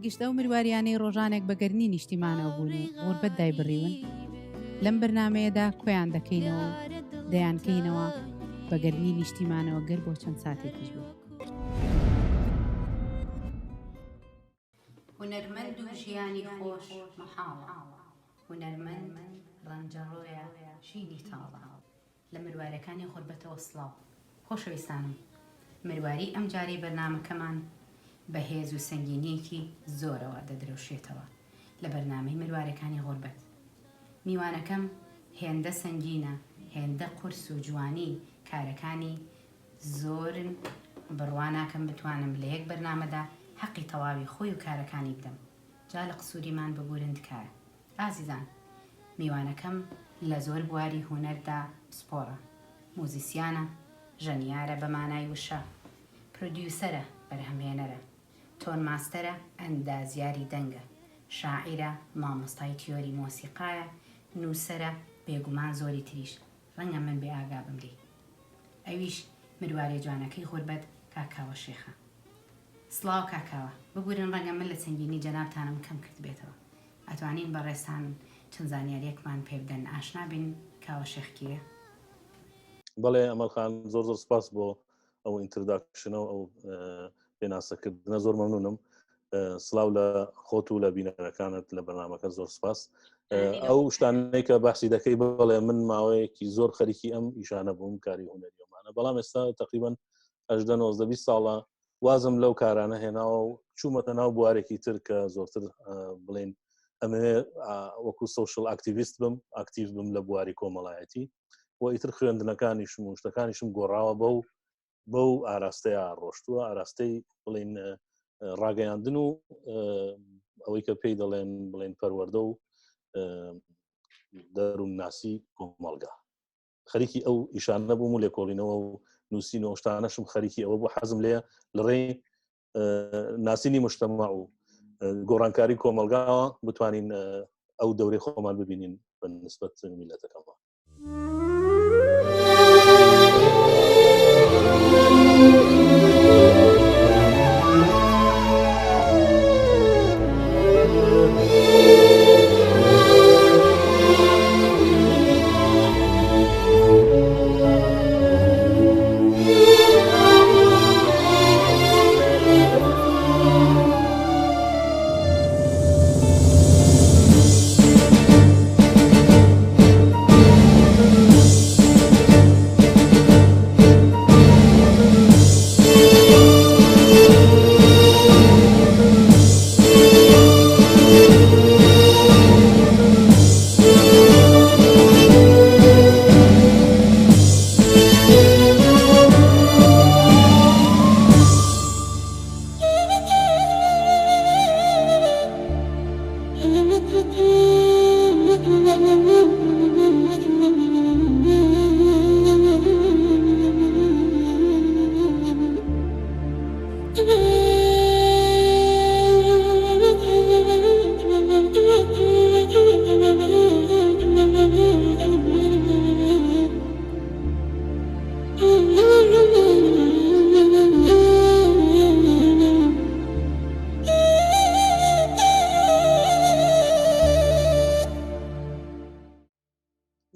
گشت ئەو مرواریانەی ڕۆژانێک بە گەرمی نیشتیمانەوە بوون و غوربەت دایبڕیون، لەم بەرنامەیەدا کۆیان دەکەینەوە و دەیانکەینەوە بە گەرمی نیشتیمانەوە گەر بۆ چەند ساتێکیش بێت. هونەرمەند و ژیانی خۆش مەحاڵە، هونەرمەند ڕەنجەڕۆیە ژینی تاڵە. لە مروارەکانی غوربەتەوە سڵاو خۆشەویستانم، مرواری ئەم جارەی بەرنامەکەمان بە هێز و سەنگینیەکی زۆرەوە دەدرەوشێتەوە لە بەرنامەی مروارەکانی غوربەت. میوانەکەم هێندە سەنگینە، هێندە قورس و جوانی کارەکانی زۆرن بڕوا ناکەم بتوانم لە یەک بەرنامەدا حەقی تەواوی خۆی و کارەکانی بدەم. جا لە قسوریمان ببورن تکایە. ئازیزان میوانەکەم لە زۆر بواری هونەردا پسپۆڕە، موزیسیانە، ژەنیارە بە مانای وشە، پرۆدیوسەرە، بەرهەمهێنەرە، tone master ە، ئەندازیاری دەنگە، شاعیرە، مامۆستای تیۆری مۆسیقایە، نووسەرە، بێگومان زۆری تریش، ڕەنگە من بێ ئاگا بم لێی. ئەویش مروارێ جوانەکەی غوربەت کاک کاوە شێخە. سڵاو کاک کاوە، ببورن ڕەنگە من لە سەنگینی جەنابتانم کەم کردبێتەوە. ئەتوانین بەڕێزتان چەند زانیاریەکمان پێ بدەن ئاشنا بین کاوە شێخ کێیە؟ بەڵێ ئەمەل خان زۆر زۆر سپاس بۆ ئەو introduction ە و ئەو پێناسەکردنە زۆر مەمنونم سلااو لە خۆت و لە بینەرەکانت لە بەرنمەکە زۆر سپاس ئەو شتانەی کە باسی دەکەی بڵێ من ماوەیەکی زۆر خەریکی ئەم ئیشانە بووم کاری هونەریەمانە بەڵام ئێستا تقریبان 18 19 ساڵە وازم لەو کارانە هێناوە و چوومەتە ناو بوارێکی تر کە زۆرتر بڵین ئەمەوێ وەکو social activist بم ئاکتیڤ بم لە بواری کۆمەڵایەتی و ئیتر خوێندنەکانیشم و شتەکانیشم گۆڕاوە بەو بەو ئاراستەیە ڕۆشتووە ئاراستەی بڵین ڕاگەیاندن و ئەوەی کە پێی دەڵێن بڵێن پەروەردە و دەروونناسی کۆمەڵگا خەریکی ئەو ئیشانە بووم و لێکۆڵینەوە و نووسین و شتانەشم خەریکی ئەوە بۆ حەزم لێ لە ڕێی ناسینی مشتەما و گۆڕانکاری کۆمەلگاوە بتوانین ئەو دەورەی خۆمان ببینین بە نسبەت میلەتەکەمەوە.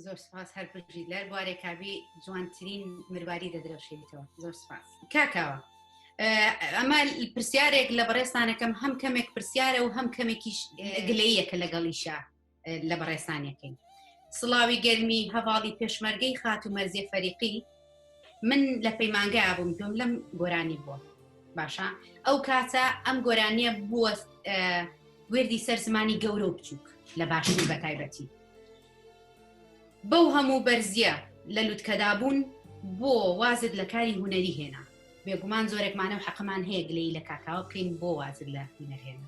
زۆر سپاس هەر بژیت لەر بوارێکابی جوانترین مرواری دەدرەوشێتەوە زۆر سپاس کاکاوە ئەمە پرسیارێک لە بەڕێستانەکەم هەم کەمێک پرسیارە و هەم کەمێکیش گلەیەکە لەگەڵیشە لە بەڕێستانەکەین سڵاوی گەرمی هەواڵی پێشمەرگەی خاتو مەرزیە فەریقی من لە پەیمانگا بووم گوێم لەم گۆرانی بووە باشە ئەو کاتە ئەم گۆرانیە بووە وردی سەر زمانی گەورە و بچووک لە باشوور بە تایبەتی بەو هەموو بەرزیە لە لوتکەدا بوون بۆ وازت لە کاری هونەری هێنا بێگومان زۆرێکمانە و حەقمان هەیە گلەی لە کاکاوە بکەین بۆ وازت لە هونەر هێنا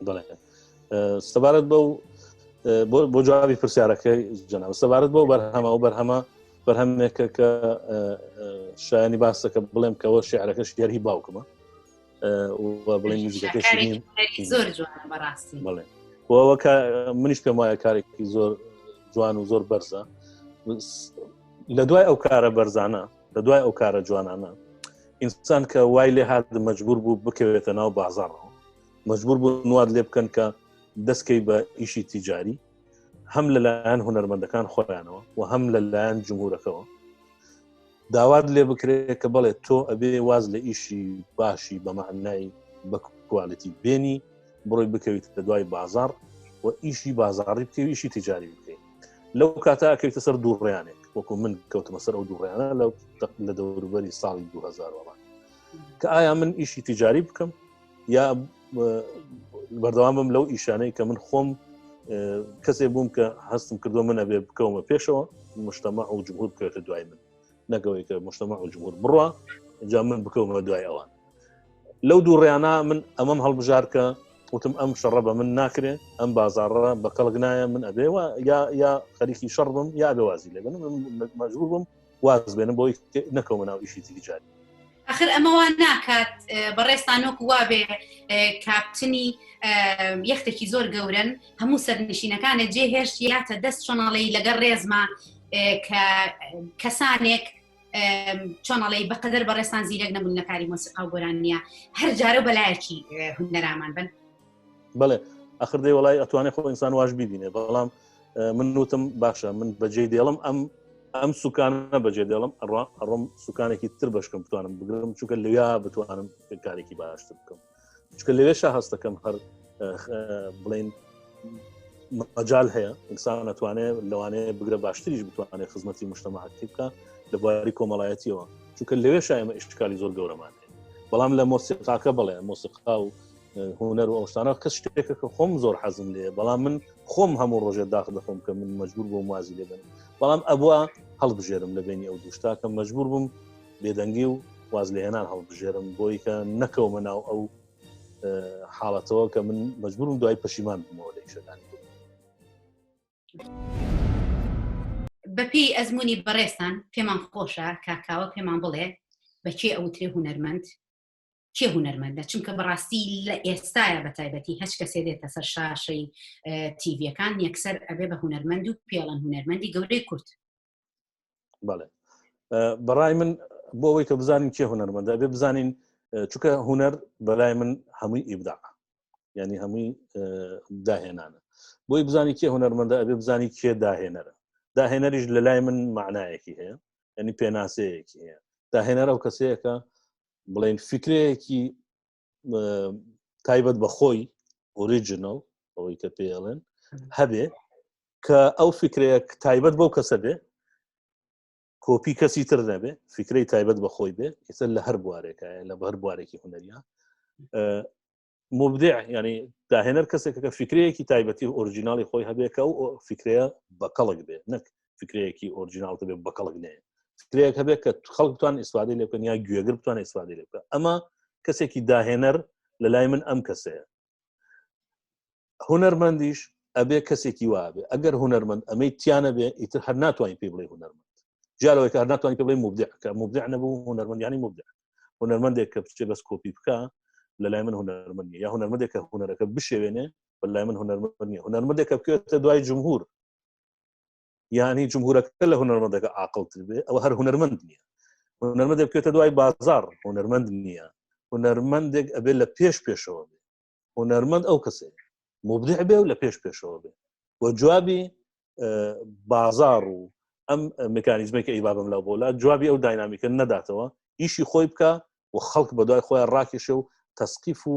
بەڵێ سەبارەت بەو بۆ جوابی پرسیارەکەی جەناب سەبارەت بەو بەرهەمە ئەو بەرهەمە بەرهەمێکە کە شایانی باسەکە بڵێم کەەوە شعرەکە شێری باوکمە بڵێن موزیکەکەشی زۆر جوان بەڕاستی بڵێ کە منیش پێم وایە کارێکی زۆر جوان و زۆر بەرزە لە دوای ئەو کارە بەرزانە لە دوای ئەو کارە جوانانە ئینسان کە وای لێ هاات مەجبور بوو بکەوێتە ناو بازارەوە مەجبور بوون وات لێ بکەن کە دەستکەی بە ئیشی تیجاری هەم لەلایەن هونەرمەندەکان خۆیانەوە و هەم لەلایەن جمهورەکەەوە داوات لێ بکرێت کە بەڵێ تۆ ئەبێ واز لە ئیشی باشی بە معنای بە quality بێنی بڕۆی بکەویت لە دوای بازار و ئیشی بازاڕی بکەوی ئیشی تیجاری بکەیت لەو کاتە ئەکەویتە سەر دووڕیانێک وەکو من کەوتمە سەر ئەو دووڕیانە لە لە دەوروبەری ساڵی 2000 وڵات کە ئایا من ئیشی تیجاری بکەم یا بەردەوام بم لەو ئیشانەی کە من خۆم کەسێ بووم کە هەستم کردو من ئەبێ بکەومە پێشەوە مشتەمە و جمهور بکەوێتە دوای من نەگەوەی کە مشتەمە و جمهور بڕە جا من بکەومە دوای ئەوان لەو دوو ڕێیانە من ئەمەم هەڵبژار کە وتم ئەم شەڕە بە من ناکرێ ئەم بازاڕە بە کەڵک نایە من ئەبێ یا یا خەریکی شەڕ بم یا بێ وازی لێ بنم مەجبور بووم واز بێنم بۆی نەکەومە ناو ئیشی تیجاری. ئەخر ئەمە وا ناکات بەڕێزتان وەکو وابێ کاپتنی یەختێکی زۆر گەورن هەموو سەرنشینەکانە جێ هێشت یاتە دەست چۆنەڵی لەگەڵ ڕێزما کە کەسانێک چۆن ئەڵێی بەقەدەر بەڕێزتان زیرەک نەبوون لە کاری مۆسیقا و گۆرانیە هەر جارە و بەلایەکی هونەرامان بن. بەڵێ ئەخر دەی وڵی ئەتوانێت خۆ ئینسان واش بیبینێ بەڵام من وتم باشە من بەجێ دێڵم ئەم ئەم سوکانە بەجێ دێڵم ئەڕا ئەڕۆم سوکانێکی تر بەشکم بتوانم بگرم چونکە لەویا بتوانم کارێکی باشتر بکەم چکە لەوێشا هەستەکەم هەر بڵین مەجال هەیە ئینسان ئەتوانێت لەوانەیە بگرە باشتریش بتوانێت خزمەتی مشتەماعەتی بکە لە بواری کۆمەڵایەتیەوە چونکە لەوێش ئێمە ئیشکالی زۆر گەورەمان هەیە بەڵام لە مۆسیقاکە بڵێ مۆسیقا و هوەر و ئەوشتانە کەس شتێکە کە خۆم زۆر حەزم لێ بەڵام من خۆم هەموو ڕۆژێ داخ دەخۆم کە من مەجبور بۆم وازی لێ بن بەڵام ئەبووە هەڵبژێرم لە بینی ئەو دوشتا کە مەجبور بووم بێدەنگی و واز لێهێنان هەڵبژێرم بۆی کە نەکەومە ناو ئەو حاڵەتەوە کە من مەجبورم دوای پەشیمان بمەوە لە ئیشەکانی. بەپێی ئەزمموی بەڕێزتان پێمان خۆشە کاکاوە پێمان بڵێ بە کێ ئەوترێ هونەرمەند کێ هونەرمەندە چونکە بەڕاستی لە ئێستاە بە تایبەتی هەچ کەسێ دێتە سەر شاشەی تیڤەکان یەکسەر ئەبێ بە هونەرمەند و پێڵەن هونەرمەندی گەورەی کورد بەڵێ بەڕای من بۆ ئەوەی کە بزانین کێ هونەرمەندە بێ بزانین چونکە هونەر بەلای من هەمووی ئیبدا ینی هەمووی داهێنانە بۆی بزانی کێ هونەرمەندە ئەبێ بزانی کێ داهێنەرە داهێنەریش لە لای من معنایەکی هەیە ینی پێناسەیەکی هەیە داهێنەر ئەو کەسەیەکە بڵێن فکرەیەکی تایبەت بە خۆی original ئەوەی کە پێڵێن هەبێ کە ئەو فکرەیە تایبەت بەو کەسە بێ کۆپی کەسی تر نەبێ فکرەی تایبەت بە خۆی بێ ئێستا لە هەر بوارێکە لە هەر بوارێکی هونەریە مبدع ینی داهێنەر کەسێک کە فکرەیەکی تایبەتی و original ی خۆی هەبێ کە ئەو فکرەیە بە کەڵک بێ نەک فکرەیەکی original بێ بە کەڵک نێ فکرەیەک هەبێت کە خەڵک بتوان ئیسفادەی لێ بکەن یا گوێگر بتوان ئیسفادەی لێ بکە ئەمە کەسێکی داهێنەر لە لای من ئەم کەسەیە هونەرمەندیش ئەبێ کەسێکی وابێ ئەگەر هونەرمەند ئەمەی تیانە بێ ئیتر هەر ناتوانین پێی بڵێ هونەرمەند جارەوەی کە هەر ناتوانین پێ بڵێ مبدع کە مبدع نەبوو هونەرمەند یانی مبدع هونەرمەندێک کە بچێ بەس کۆپی بکە لە لای من هونەرمەند نیە یا هونەرمەندێک کە هونەرەکە بشێوێنێ بە لای من هونەرمەند نیە هونەرمەندێک کە بکەوێتە دوای جمهور یانی جمهورەکە لە هونەرمەندەکە عاقڵتر بێ ئەوە هەر هونەرمەند نییە هونەرمەندێک بکەوێتە دوای بازار هونەرمەند نییە هونەرمەندێک ئەبێ لە پێش پێشەوە بێ هونەرمەند ئەو کەسێ مبدع بێ و لە پێش پێشەوە بێ و جوابی بازار و ئەم مکانیزمێک ئەی بابم لەو بۆلا جوابی ئەو داینامیکە نەداتەوە ئیشی خۆی بکە و خەڵک بە دوای خۆیان ڕاکێشێ و تەسقیف و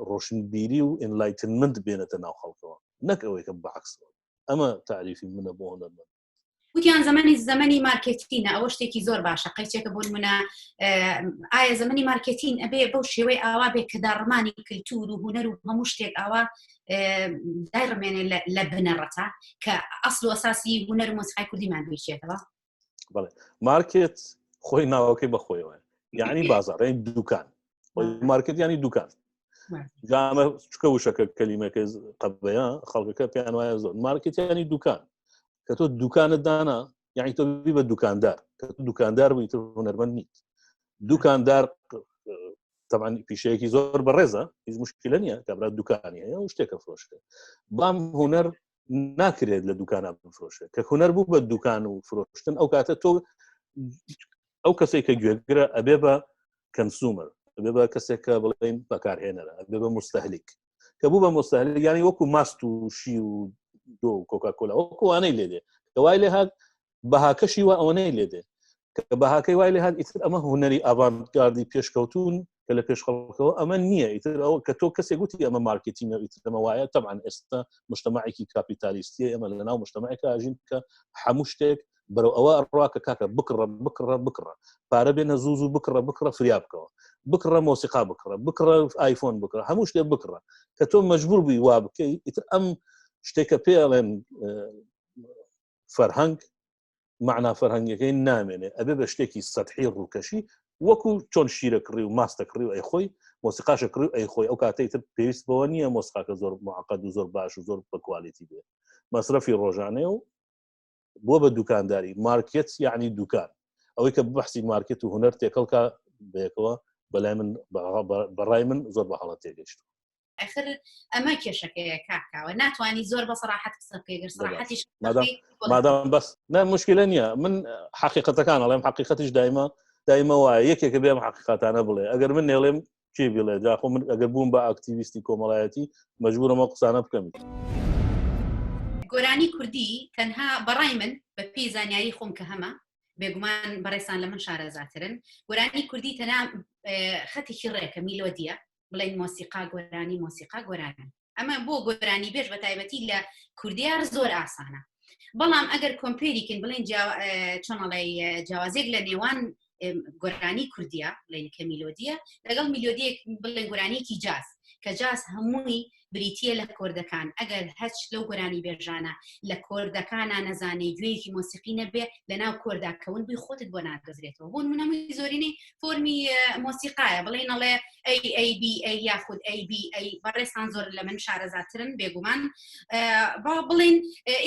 ڕۆشنبیری و enlightenment بێنێتە ناو خەڵکەوە نەک ئەوەی کە بەعکسەوە ئەمە تاریفی منە بۆ هونەرمەند. وتیان زەمەنی زەمەنی مارکێتینە ئەوە شتێکی زۆر باشە قەیچێکە بۆ نمونە ئایا زەمەنی مارکێتین ئەبێ بەو شێوەی ئاوا بێ کە داڕمانی کللتور و هوەر و هەموو شتێک ئاوا دایڕمێنێ لە بنەڕەتە کە ئەسل و ئەساسی هوەر و مۆسیقای کوردیمان بیرچێتەوە. بەڵێ مارکێت خۆی ناوەکەی بەخۆیەوە یعنی بازار یعنی دوکان مارکێت ینی دوکان جامە چکە وشەکە کەلیمەکە قەبەیە خەڵکەکە پێیان وایە زۆر مارکێت ینی دوکان کە تۆ دوکانت دانا یعنی تۆ بی بە دوکاندار کە تۆ دوکاندار بووی تر هونەرمەند نیت دوکاندار طبعا پیشەیەکی زۆر بەڕێزە هیچ مشکلە نییە کابرا دوکانی هەیە و شتێکە فرۆشێ بام هونەر ناکرێت لە دوکانە بفرۆشێت کە هونەر بوو بە دوکان و فرۆشتن ئەو کاتە تۆ ئەو کەسێک کە گوێگرە ئەبێ بە consumer. ئەبێ بە کەسێک کە بڵێین بەکارهێنەرە، ئەبێ بە مستهلیک. کە بوو بە مستهلیک یانی وەکو ماست و شیر و دۆ و کۆکاکۆلا وەکو وانەی لێ دێ. کە وای لێ هات بەهاکەشی وا ئەوەنەی لێ دێ. کە بەهاکەی وای لێ هات ئیتر ئەمە هونەری ئاڤانگاردی پێشکەوتوون کە لە پێش خەڵکەوە ئەمە نییە ئیتر ئەو کە تۆ کەسێک گوتی ئەمە مارکتینگە ئیتر ئەمە وایە تەبعەن ئێستا مجتەمەعێکی کاپیتالیستیە ئێمە لە ناو مجتەمەعێکا ئەژین کە هەموو شتێک بەرەو ئەوە ئەڕوا کە کاکە بکڕە بکڕە بکڕە پارە بێنە زوو زوو بکڕە بکڕە فریا بکەوە بکڕە مۆسیقا بکڕە بکڕە ئایفۆن بکڕە هەموو شتێک بکڕە کە تۆ مەجبور بووی وا بکەی ئیتر ئەم شتێکە پێ ئەڵێن فەرهەنگ معنا فەرهەنگەکەی نامێنێ ئەبێ بە شتێکی سەحی ڕووکەشی وەکو چۆن شیرە کڕی و ماستە کڕی و ئەی خۆی مۆسیقاشە کڕی و ئەی خۆی ئەو کاتەی تر پێویست بەوە نییە مۆسیقاکە زۆر معقد و زۆر باش و زۆر بە quality بێ مەسرەفی ڕۆژانەیە و بووە بە دوکانداری مارکێت یعنی دوکان ئەوەی کە بەحسی مارکێت و هونەر تێکەڵکە بەیەکەوە بەلای من بەڕای من زۆر بە هەڵە تێگەشت ئەخر ئەمە کێشەکەیە کاکاوە ناتوانانی زۆر بە سەراحەت قسە بکەی گەر سەراحەتیش مادام بەس نە مشکلە نییە من حقیقەتەکان ئەڵێم حقیقەتیش دایمە دایمە وایە یەکێکە بێم حقیقەتانە بڵێ ئەگەر من نێڵێم کێ بڵێ جاخۆ من ئەگەر بووم بە ئاکتیویستی کۆمەڵایەتی مەجبورم ئەو قسانە بکەم. گۆرانی کوردی تەنها بەڕای من بە پێی زانیاری خۆم کە هەمە بێگومان بەڕێسان لە من شارەزاترن گۆرانی کوردی تەنها خەتێکی ڕێکە میلۆدیە بڵێن مۆسیقا گۆرانی مۆسیقا گۆرانی ئەمە بۆ گۆرانی بێژ بە تایبەتی لە کوردیار زۆر ئاسانە بەڵام ئەگەر compare ی کەین بڵێن چۆنەڵی جیاوازێک لە نێوان گۆرانی کوردیە بڵێن کە میلۆدیە لەگەڵ میلۆدیەک بڵێن گۆرانیەکی جاز کە جاز هەمووی بریتە لە کۆردەکان ئەگەر هەچ لەو گۆرانی بێژانە لە کۆردەکانە نەزانێ گوێیەکی مۆسیقی نەبێ لە ناو کۆردا کەون بووی خۆتت بۆ نادۆزرێتەوە بۆ نمونە زۆرینەی فۆرمی مۆسیقایە بڵێن ئەڵێ ئەی ئەی بی ئەی یاخود ئەی بی ئەی بەڕێزتان زۆر لە من شارەزاترن بێگومان با بڵێن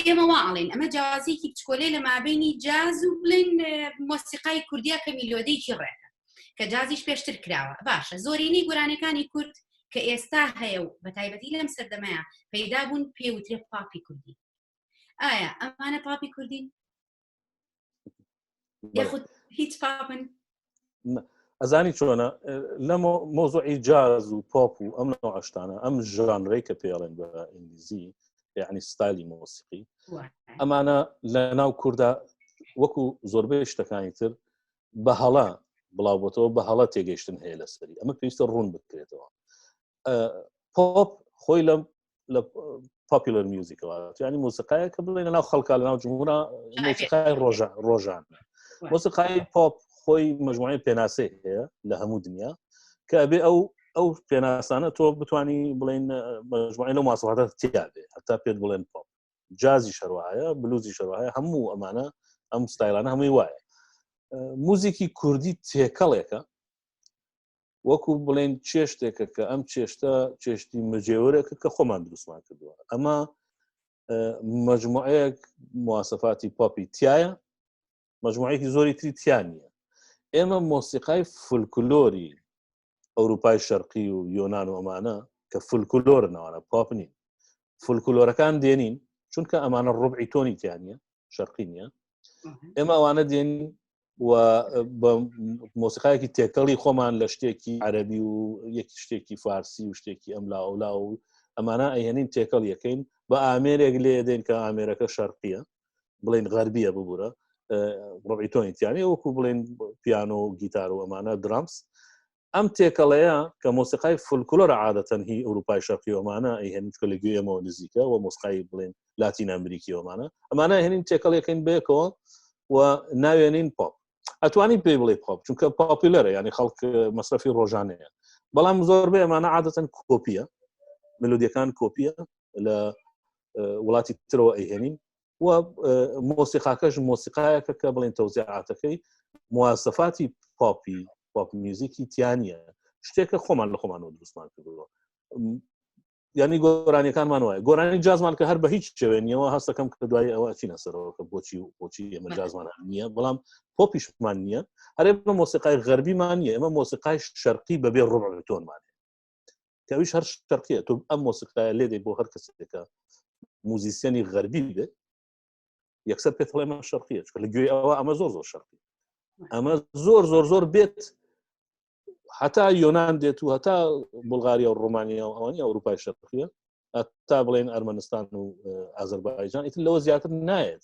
ئێمە وا ئەڵێن ئەمە جیاوازیەکی بچکۆلەی لە مابینی جاز و بڵێن مۆسیقای کوردیا کە میلۆدیکی ڕێکە کە جازیش پێشتر کراوە باشە زۆرینەی گۆرانەکانی کورد کە ئێستا هەیە و بە تایبەتی لەم سەردەمەیە پەیدا بوون پێوترێ پاپی کوردی ئایا ئەمانە پاپی کوردین یاخود هیچ پاپن ئەزانی چۆنە لە مۆزوعی جاز و پۆپ و ئەم نەوعشتانە ئەم ژانرەی کە پێڵێن بە ئینگلیزی یعنی ستایلی مۆسیقی ئەمانە لە ناو کووردا وەکو زۆربەی شتەکانی تر بە هەڵە بڵاو بۆتەوە بە هەڵە تێگەیشتن هەیە لەسەری ئەمە پێویستە ڕوون بکرێتەوە پۆپ خۆی لە لە popular music ەوە ینی مۆسیقایە کە بڵێن لە ناو خەڵکا لە ناو جمهورا مۆسیقای ڕۆژە ڕۆژان مۆسیقای پۆپ خۆی مجموعی پێناسەی هەیە لە هەموو دنیا کە ئەبێ ئەو ئەو پێناسانە تۆ بتانی بڵێن مجموعی لەو ماسەواتە تیا بێ هەتا پێت بڵێن پۆپ جازی شەروایە بلوزی شەروایە هەموو ئەمانە ئەم ستایلانە هەمووی وایە موزیکی کوردی تێکەڵێکە وەکو بڵێن چێشتێکە کە ئەم چێشتە چێشتی مجێورێکە کە خۆمان دروستمان کردووە ئەمە مجموعەیەک مواسەفاتی پۆپی تایە مجموعەیەکی زۆری تری تیا نییە ئێمە مۆسیقای فولکلۆری ئەوروپای شەرقی و یۆناان و ئەمانە کە فولکلۆر نەوانە پاپ نین فولکلۆرەکان دێنین چونکە ئەمانە ڕبعی تۆنی تیانە شەرقی نییە ئێمە ئەوانە دێنین و بە مۆسیقایەکی تێکەڵی خۆمان لە شتێکی عەربی و یەکی شتێکی فارسی و شتێکی ئەم لا ئەولا و ئەمانە ئەهێنین تێکەڵ یەکەین بە ئامێرێک لێ دێن کە ئامێرەکە شەرقیە بڵین غەربیە ببوورە ڕبعی تۆنی تیانە وەکو بڵێن پیانۆ و گیتار و ئەمانە درامس ئەم تێکەڵەیە کە مۆسیقای فولکلۆرە عادەتەن هی ئەوروپای شەرقی ئەمانە ئەیهێنن چونکە لە گوێی ئێمەوە نزیکە و مۆسیقای بڵێن لاتین ئەمریکی ئەمانە ئەمانە هێنین تێکەڵێکین بەیەکەوە و ناوێنین پۆپ ئەتوانی پێی بڵێ پۆپ چونکە popular ە ینی خەڵک مەسرەفی ڕۆژانەیە بەڵام زۆربەی ئەمانە عادەتەن کۆپیە ملودیەکان کۆپیە لە وڵاتی ترەوە ئەیهێنین و مۆسیقاکەش مۆسیقایەکە کە بڵێن تەوزیعاتەکەی مواسەفاتی پاپی پاپ میوزیکی تیانە شتێکە خۆمان لە خۆمانەوە دروستمان کردووە ینی گۆرانیەکانمان وایە گۆرانی جازمان کە هەر بە هیچ شێوێنیەوە هەستەکەم کە دوای ئەوە چینە سەرەوە کە بۆچی و بۆچی ئێمە جازمان نییە بەڵام پۆپیشمان نییە هەر ئێمە مۆسیقای غەربیمان نییە ئێمە مۆسیقای شەرقی بەبێ ڕبع تۆنمان کە ئەویش هەر شەرقیە تۆ ئەم مۆسیقایە لێ دەی بۆ هەر کەسێکە موزیسیەنی غەربی بێت یەکسەر پێت هەڵێ ئەمە شەرقیە چونکە لە گوێی ئەوە ئەمە زۆر زۆر شەرقی ئەمە زۆر زۆر زۆر بێت. هەتا یۆناان دێت و هەتا بولغاریا و ڕۆمانیا و ئەوانی ئەوروپای شەرقیە تا بڵێن ئەرمەنستان و ئازربایجان ئیتر لەوە زیاتر نایەت.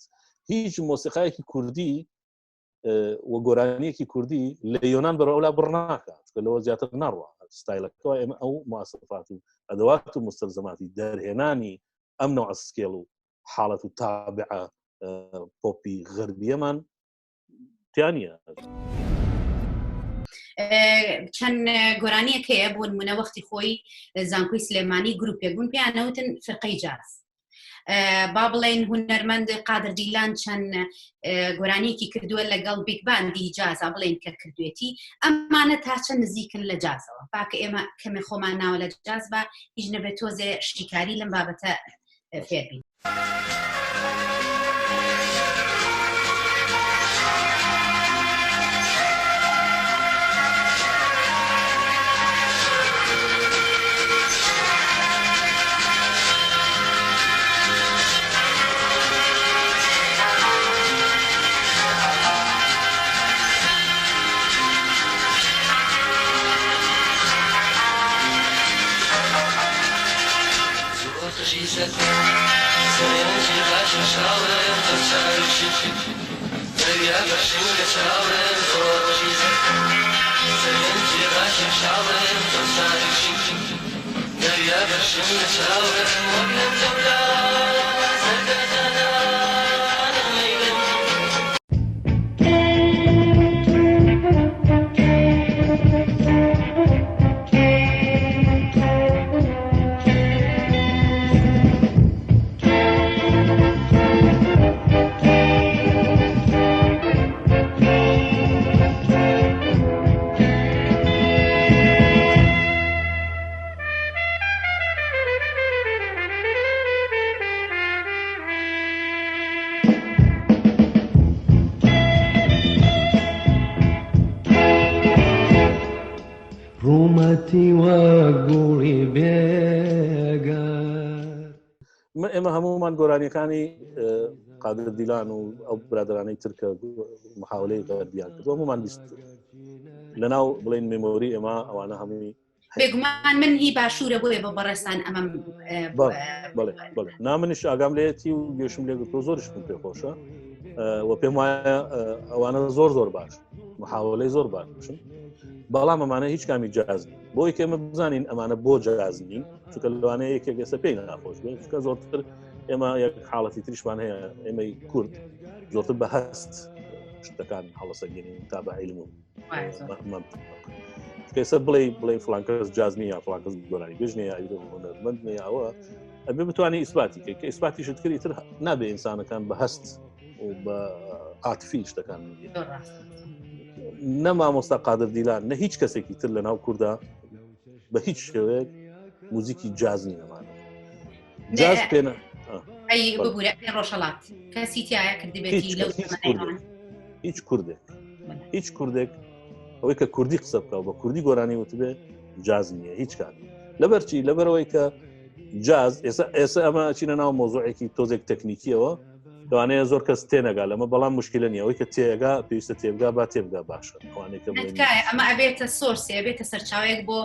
هیچ مۆسیقایەکی کوردی و گۆرانیەکی کوردی لە یۆناان بەرەولا بڕ ناکات کە لەوە زیاتر ناڕوە. ستایلەکەەوە ئێمە ئەو مواسفات و ئەدەوات و مستەلزەماتی دەرهێنانی ئەم نوع scale و حاڵەت و تابعە پۆپی غەربیەمان تیانە. چەند گۆرانیەک هەیە بۆ نمونە وەختی خۆی زانکۆی سلێمانی گروپێک بوون پێیان نەوتن فرقەی جاز. با بڵێن هونەرمەند قادر دیلان چەند گۆرانیەکی کردووە لەگەڵ big band ی جازا بڵێن کە کردوێتی. ئەمانە تا چەند نزیکن لە جازەوە؟ باکە ئێمە کەمێ خۆمان ناوە لە جاز بە هیچ نەبێت تۆزێ شیکاری لەم بابەتە فێربین. ڕوومەتی وەک گوڵی بێگە. ئێمە هەمومان گۆرانیەکانی قادر دیلان و ئەو برادرانەی ترکە محاولەی غەربیان کردو هەمومان بیست لەناو بڵین memory ئێمە ئەوانە هەمووی بێگومان من هی باشوورە بۆیە بۆ بەڕێستان ئەمەم بڵێ نامنیش ئاگام لێتی و گوێشم لێ گرتووە زۆرش من پێ خۆشە و پێم وایە ئەوانە زۆر زۆر باش محاولەی زۆر باشن. بەڵام ئەمانە هیچ کامی جاز بۆی کە ئێمە بزانین ئەمانە بۆ جاز نین، چونکە لەوانەیە یەکێک ئێستا پێی ناخۆش بێت، چونکە زۆرتر ئێمە یەک حاڵەتی تریشمان هەیە، ئێمەی کورد زۆرتر بە هەست شتەکان هەڵەسەنگێنین تا بە عیلم و ئێستا بڵێ بڵێ فلان کەس جاز نییە یا فلان کەس گۆرانی بێژ نییە یا هونەرمەند نییە، ئەوە ئەبێ بتوانانی ئیسپاتی کەی. کە ئیسپاتیشت کرد ئیتر نابێ ئینسانەکان بە هەست و بە عاتفی شتەکان نە مامۆستا قادر دیلان نە هیچ کەسێکی تر لە ناو کووردا بە هیچ شێوەیەک موزیکی جاز نەمانە جاز پێنە ئەی ببوورە ڕۆژهەڵات کەسی تایە کردبێتی لەو هیچ کوردێک هیچ کوردێک ئەوەی کە کوردی قسە بکە بە کوردی گۆرانی وتبێ جاز نییە هیچ کات. لەبەرچی؟ لەبەرەوەی کە جاز ئێستا ئێستا ئەمە چینە ناو مۆزوعێکی تۆزێک تەکنیکیەوە، لەوانەیە زۆر کەس تێنەگا لەمە، بەڵام مشکلە نییە. ئەوەی کە تێگا پێویستە تێبگا با تێبگا باشە. ئەوانەی کە ئەمە ئەبێتە source ێ، ئەبێتە سەرچاوەیەک بۆ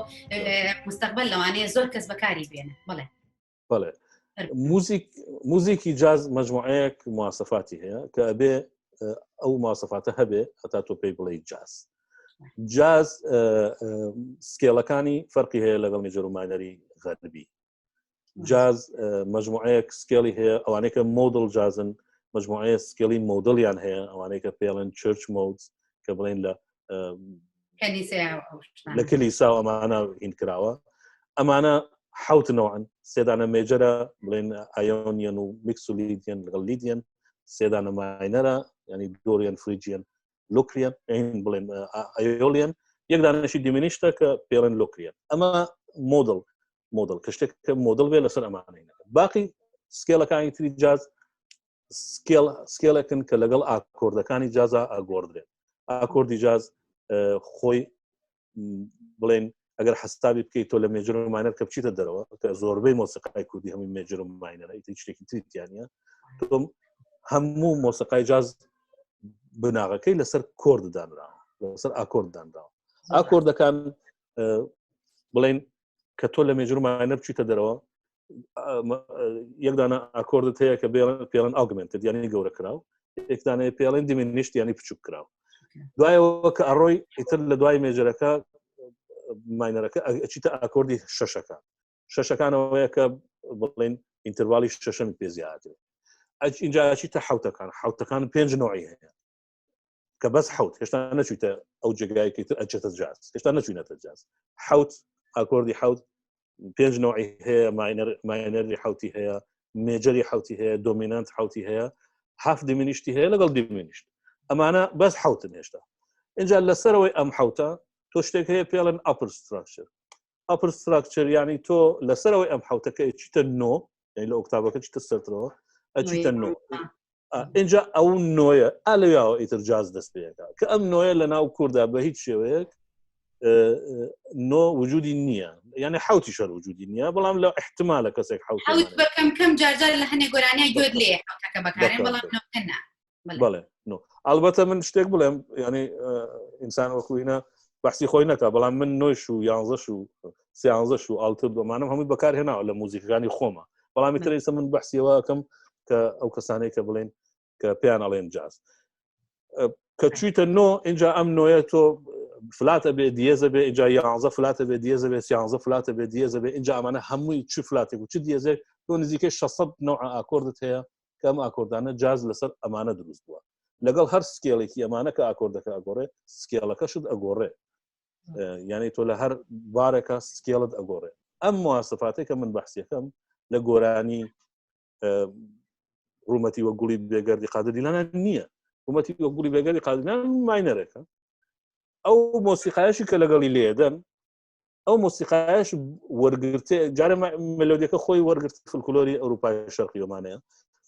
مستقبل، لەوانەیە زۆر کەس بەکاری بێنە. بڵێ بەڵێ موزیک موزیکی جاز مجموعەیەک مواسەفاتی هەیە کە ئەبێ ئەو مواسەفاتە هەبێ هەتا تۆ پێی بڵێ جاز. جاز scale ەکانی فەرقی هەیە لەگەڵ major و minor ی غەربی. جاز مجموعەیەک scale ی هەیە، ئەوانەی کە modal جازن مجموعەیە scale ی modal یان هەیە، ئەوانەی کە پێڵێن church modes کە بڵێن لە لە کلیسا و ئەمانە هین کراوە. ئەمانە حوت نوعن، سێدانە major ە بڵێن Ionian و Mixolydian لەگەڵ Lydian، سێدانە minor ە ینی Dorian Phrygian Locrian این بڵێن Aeolian، یەکدانەشی diminished ە کە پێڵێن Locrian. ئەمە modal modal کە شتێک کە modal بێ لەسەر ئەمانەی باقی scale ەکانی تری جاز scale scale ێکن کە لەگەڵ ئاکۆردەکانی جازا ئاگۆڕدرێن. ئاکۆردی جاز خۆی بڵێن ئەگەر حسابی بکەیت تۆ لە major و minor کە بچیتە دەرەوە، کە زۆربەی مۆسیقای کوردی هەمووی major و minor ە، ئیتر شتێکی تری تیانە، تۆ هەموو مۆسیقای جاز بناغەکەی لەسەر کۆرد دانراوە، لەسەر ئاکۆرد دانراوە. ئاکۆردەکان بڵێن کە تۆ لە major minor بچیتە دەرەوە یەکدانە ئاکۆردت هەیە کە پێڵێن augmented یانی گەورە کراو یەکدانەیە پێڵێن diminished یانی بچوک کراو دوایەوە کە ئەڕۆی ئیتر لە دوای major ەکە minor ەکە ئەچیتە ئاکۆردی شەشەکان شەشەکانەوەیە کە بڵێن interval ی شەشەمی پێ زیاتر اینجا ئەچیتە حوتەکان حوتەکان پێنج نوعی هەیە کە بەس حوت هێشتا نەچویتە ئەو جێگایەکی تر ئەچێتە جاز هێشتا نەچوینەتە جاز حوت ئاکۆردی حوت پێنج نوعی هەیە minor minor ی حوتی هەیە major ی حوتی هەیە dominant حوتی هەیە half diminished ی هەیە لەگەڵ diminished ئەمانە بەس حوتن هێشتا اینجا لەسەرەوەی ئەم حوتە تۆ شتێک هەیە پێڵن upper structure upper structure یعنی تۆ لەسەرەوەی ئەم حوتەکە چیتە نۆ یعنی لە octave ەکە چیتە سەرترەوە ئەچیتە نۆ اینجا ئەو نۆیە ئالویاوە ئیتر جاز دەست پێەکە کە ئەم نۆیە لە ناو کووردا بە هیچ شێوەیەک نۆ وجودی نییە یعنی حوتی شەر وجودی نییە بەڵام لە احتمالە کەسێک حوت بەکەم کەم جارجار لە هەنێ گۆرانیا گوێت لێ حوتەکە بەکارێن بەڵام نۆکە نا بەڵێ نۆ ئەلبەتە من شتێک بڵێم ینی ئینسان وەکوینە بەحسی خۆی نەکە بەڵام من نۆش و یانزەش و سیانزەش و ئالتر دۆمانم هەمووی بەکار هێناوە لە موزیکەکانی خۆمە بەڵامی تر ئێستا من بەحسیەوەکەم کە ئەو کەسانەی کە بڵێن کە پێیان ئەڵێن جاز کە چویتە نۆ اینجا ئەم نۆیە تۆ flat ە بێ دیێزە بێ اینجا یانزە flat ە بێ دیێزە بێ سیانزە flat ە بێ دیێزە بێ اینجا ئەمانە هەمووی چ flat ێک و چ دیێزێک تۆ نزیکەی 600 نوع ئاکۆردت هەیە کە ئەم ئاکۆردانە جاز لەسەر ئەمانە دروست بووە لەگەڵ هەر scale ێکی ئەمانە کە ئاکۆردەکە ئەگۆڕێ scale ەکەشت ئەگۆڕێ یعنی تۆ لە هەر بارێکە scale ت ئەگۆڕێ ئەم مواسفاتێک کە من بەحسیەکەم لە گۆرانی ڕوومەتی وە گوڵی بێگەردی قادر دیلانە نییە ڕوومەتی وە گوڵی بێگەردی قادر minor ێکە ئەو مۆسیقایشی کە لەگەڵی لێدەن ئەو مۆسیقایش وەرگرتێ جارە مێلۆدیەکە خۆی وەرگرت فلکلۆری ئەوروپای شەرقیۆمانەیە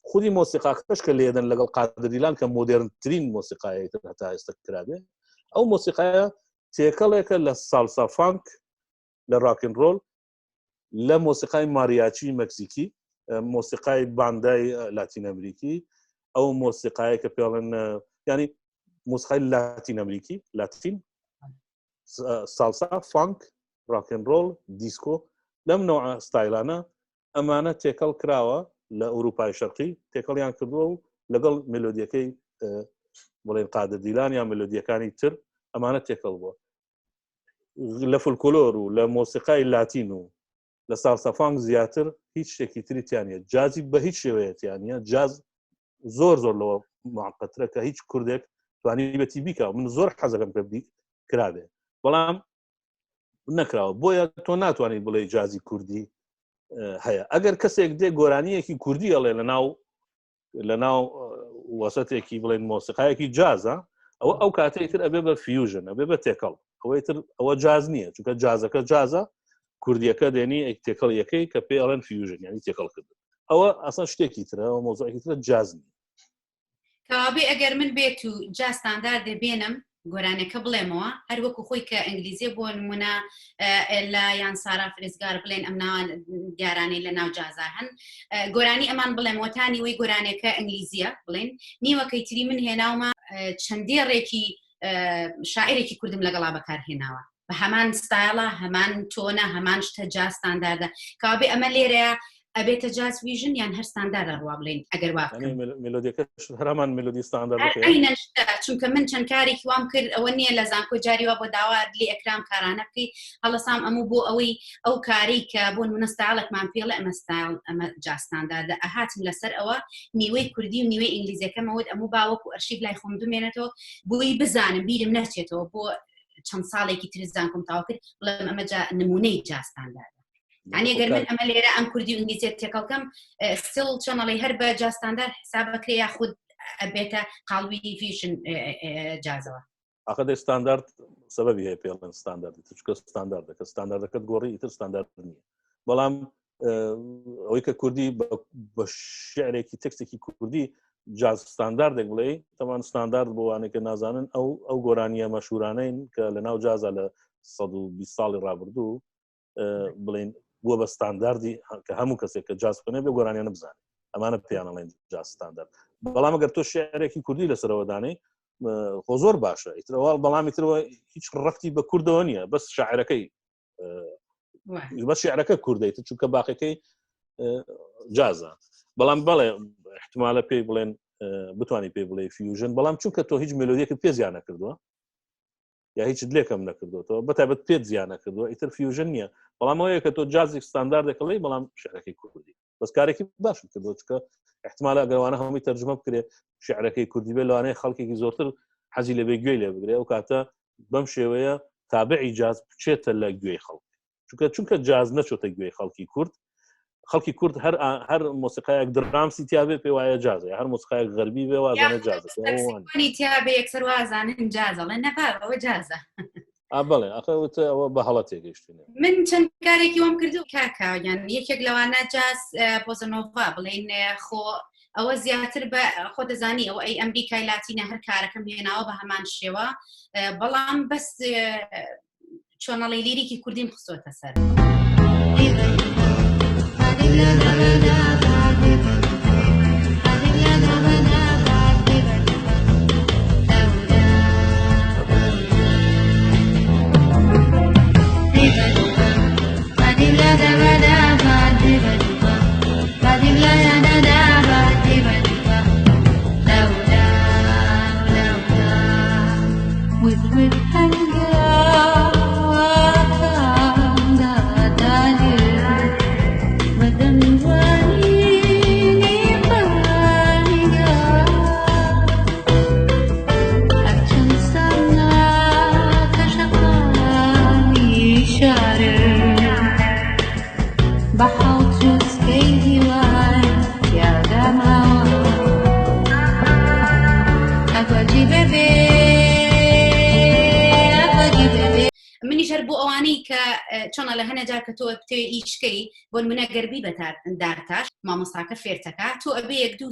خودی مۆسیقاکەش کە لێدەن لەگەڵ قادریلان کە مۆدرنترین مۆسیقایە تر هەتا ئێستا کرابێ ئەو مۆسیقایە تێکەڵێکە لە salsa funk لە rock and roll لە مۆسیقای ماریاچی مەکسیکی مۆسیقای باندای لاتین ئەمریکی ئەو مۆسیقایە کە پێڵێن ینی مۆسیقای لاتین ئەمریکی لاتین salsa funk rock and roll دیسکۆ لەم نوع ستایلانە ئەمانە تێکەڵ کراوە لە ئەوروپای شەرقی تێکەڵیان کردووە و لەگەڵ مێلۆدیەکەی بڵێن قادر دیلان یا مێلۆدیەکانی تر ئەمانە تێکەڵ بووە لە فولکلۆر و لە مۆسیقای لاتین و لە salsa funk زیاتر هیچ شتێکی تری تیانە جازی بە هیچ شێوەیەتیانە جاز زۆر زۆر لەوە معقەترە کە هیچ کوردێک توانی بەتی بیکە من زۆر حەزەکەم کە کرابێ بەڵام نەکراوە بۆیە تۆ ناتوانیت بڵێ جازی کوردی هەیە ئەگەر کەسێک دێ گۆرانیەکی کوردی ئەڵێ لە ناو لە ناو وەسەتێکی بڵێن مۆسیقایەکی جازە ئەوە ئەو کاتەی تر ئەبێ بە fusion ئەبێ بە تێکەڵ ئەوەی تر ئەوە جاز نییە چونکە جازەکە جازە کوردیەکە دێنی تێکەڵ یەکەی کە پێ ئەڵێن fusion یعنی تێکەڵ کردن ئەوە ئەسان شتێکی ترە ئەوە مۆزعێکی ترە جاز نییە کەوابێ ئەگەر من بێت و جاز ستاندارد بێنم گۆرانەکە بڵێمەوە هەر وەکو خۆی کە ئینگلیزیە بۆ نمونە لە یان سارا فرزگار بڵێن ئەم ناوان دیارانەی لە ناو جازا هەن گۆرانی ئەمان بڵێمەوە تا نیوەی گۆرانەکە ئینگلیزیە بڵێن نیوەکەی تری من هێناومە چەند دێڕێکی شاعرێکی کوردم لەگەڵا بەکارهێناوە بە هەمان ستایڵە هەمان tone ە هەمان شتە جاز ستانداردە کابێ ئەمە لێرەیە ئەبێتە جاز fusion یان هەر ستانداردە ڕوا بڵێن ئەگەر وا مێلۆدیەکە هەرامان مێلۆدی ستاندارد چونکە من چەند کارێکی وام کرد ئەوە نییە لە زانکۆ جاری وا بۆ داوا لێ ئەکرام کارانە بکەی هەڵەسام ئەمە بۆ ئەوەی ئەو کاری کە بۆ نمونە ستایڵێکمان پێڵێ ئەمە ستایڵ ئەمە جاز ستانداردە ئەهاتم لەسەر ئەوە نیوەی کوردی و نیوەی ئینگلیزیەکەمەوت ئەموو باوەکو ئەرشیف لای خۆم بمێنێتەوە بۆی بزانم بیرم نەچێتەوە بۆ چەند ساڵێکی تر زانکۆم تاوا کرد بڵێم ئەمە جا نمونەی جاز ستانداردە یعنی گەر من ئەمە لێرە ئەم کوردی و ئینگلیزیە تێکەڵکەم still چۆنەڵی هەر بە جاز ستاندارد حساب بکرێ یاخود ئەبێتە قاڵبی fusion جازەوە ئاخە دەی ستاندارد سەبەبی هەیە پێڵێن ستاندارد چونکە ستانداردەکە ستانداردەکەت گۆڕی ئیتر ستاندارد نییە بەڵام ئەوەی کە کوردی بە شعرێکی تەکسێکی کوردی جاز ستانداردێک بڵێ تەمان ستاندارد بۆ وانێکە نازانن ئەو ئەو گۆرانیە مەشورانەین کە لە ناو جازا لە 120 ساڵی ڕابردوو بڵین بووە بە ستانداردی کە هەموو کەسێک کە جاز بخوێنێ بێ گۆرانیانە بزانێت ئەمانە پێیان ئەڵێن جاز ستاندارد بەڵام ئەگەر تۆ شعرێکی کوردی لەسەرەوە دانێ. خۆ زۆر باشە ئیترەوە بەڵام ئیترەوە هیچ ڕفتی بە کوردەوە نییە بەس شاعرەکەی بە شعرەکە کوردەیت چونکە باقەکەی جازە بەڵام بەڵێ احتمالە پێی بڵێن بتانی پێی بڵێ fusion بەڵام چونکە تۆ هیچ مێلۆدیەکە پێ زیان نەکردووە یا هیچ لێکەم نەکردوەوە بەتابەت پێت زیان نەکردووە ئیتر fusion نییە بەڵام ئەوەیە کە تۆ جازێک ستانداردێکڵی بەڵام شعرەکەی کوردی بەس کارێکی باش کردووە چکە احتمالە ئەگەروانە هەمووی تەرجمە بکرێ شعرەکەی کوردی بێ لەوانەیە خەڵکێکی زۆرتر حەزی لەبێ گوێی لێ بگرێ ئەو کاتە بەم شێوەیە تابعی جاز بچێتە لە گوێی خەڵک چونکە چونکە جاز نەچۆتە گوێی خەڵکی کورد خەڵکی کورد هەر هەر مۆسیقایەک درامسی تیاابێ پێ وایە جازە هەر مۆسیقایەک غەربی بێ وازانە جازە تیاابێ یەکسەر وازانن جازەڵێ نەبا ئەوە جازە بەڵێ ئەخە وتە ئەوە بە هەڵە تێگەیشتین من چەند کارێکی وام کردو کاکە یان یەکێک لەوانە جاز بۆزەنۆڤا بڵین خۆ ئەوە زیاتر بە خۆ دەزانی ئەوە ئەی ئەمریکای لاتینە هەر کارەکەم هێناوە بە هەمان شێوە بەڵام بەس چۆنەڵی لیریکی کوردیم خستۆتە سەر. منیش هەر بۆ ئەوانەی کە چۆنە لە هەنە جار کە تۆ بتێ ئیشکەی بۆ منە گەربی بە دارتاش مامۆستاکە فێرتەکە تۆ ئەبێ یەک دوو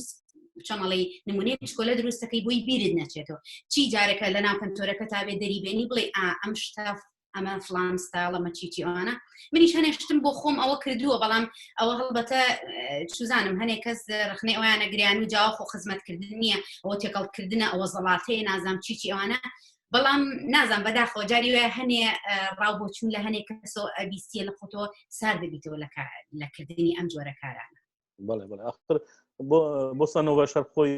چۆنەڵی نمونەی بچکۆلە دروستەکەی بۆی بیرت نەچێتەوە چی جارێکە لە ناو کەنتۆرەکە تا بێ دەری بێنی بڵێ ئا ئەم شتە ئەمە فلان ستایڵ ئەمە چی چی ئەوانە منیش هەنێ شتم بۆ خۆم ئەوە کردووە بەڵام ئەوە هەڵبەتە چوزانم هەنێک کەس ڕخنەی ئەویانە گریان و جاوە خۆ خزمەتکردن نییە ئەوە تێکەڵکردنە ئەوە زەڵاتەیە نازام چی چی ئەوانە بەڵام نازان بەداخەوە جاری وایە هەنێ ڕاو بۆچوون لە هەنێک کەسەوە ئەبیستیە لە خۆتەوە سار دەبیتەوە لە کردنی ئەم جۆرە کارانە بەڵێ بەڵێ ئەخر بۆ سانۆڤا شەر خۆی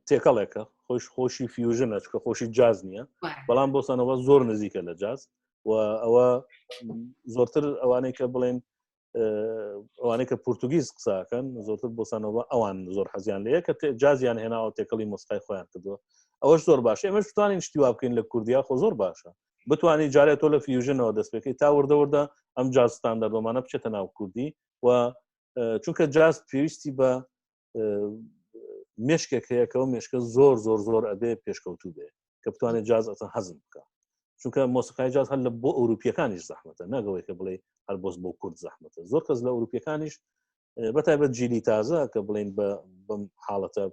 تێکەڵێکە خۆش خۆشی fusion ە چکە خۆشی جاز نییە بەڵام بۆ سانۆڤا زۆر نزیکە لە جاز و ئەوە زۆرتر ئەوانەی کە بڵێن ئەوانەی کە پورتوگیز قساکەن زۆرتر بۆسانۆڤا ئەوان زۆر حەزیان لەیە کە جازیان هێناوە تێکەڵی مۆسیقای خۆیان کردووە ئەوەش زۆر باشە ئێمەش بتوانین شتی وا بکەین لە کوردیا خۆ زۆر باشە بتوانانی جارێ تۆ لە fusion ەوە دەست پێکەی تا وردە وردە ئەم جاز ستاندەردۆمانە بچێتە ناو کوردی و چونکە جاز پێویستی بە مێشکێک هەیە کە ئەو مێشکە زۆر زۆر زۆر ئەبێ پێشکەوتوو بێ کە بتوانێت جاز ئەتە هەزم بکە چونکە مۆسیقای جاز هەر لە بۆ ئەوروپیەکانیش زەحمەتە ناگەوەی کە بڵێ هەر بۆس بۆ کورد زەحمەتە زۆر کەس لە ئەوروپیەکانیش بەتایبەت جیلی تازە کە بڵین بە بەم حاڵەتە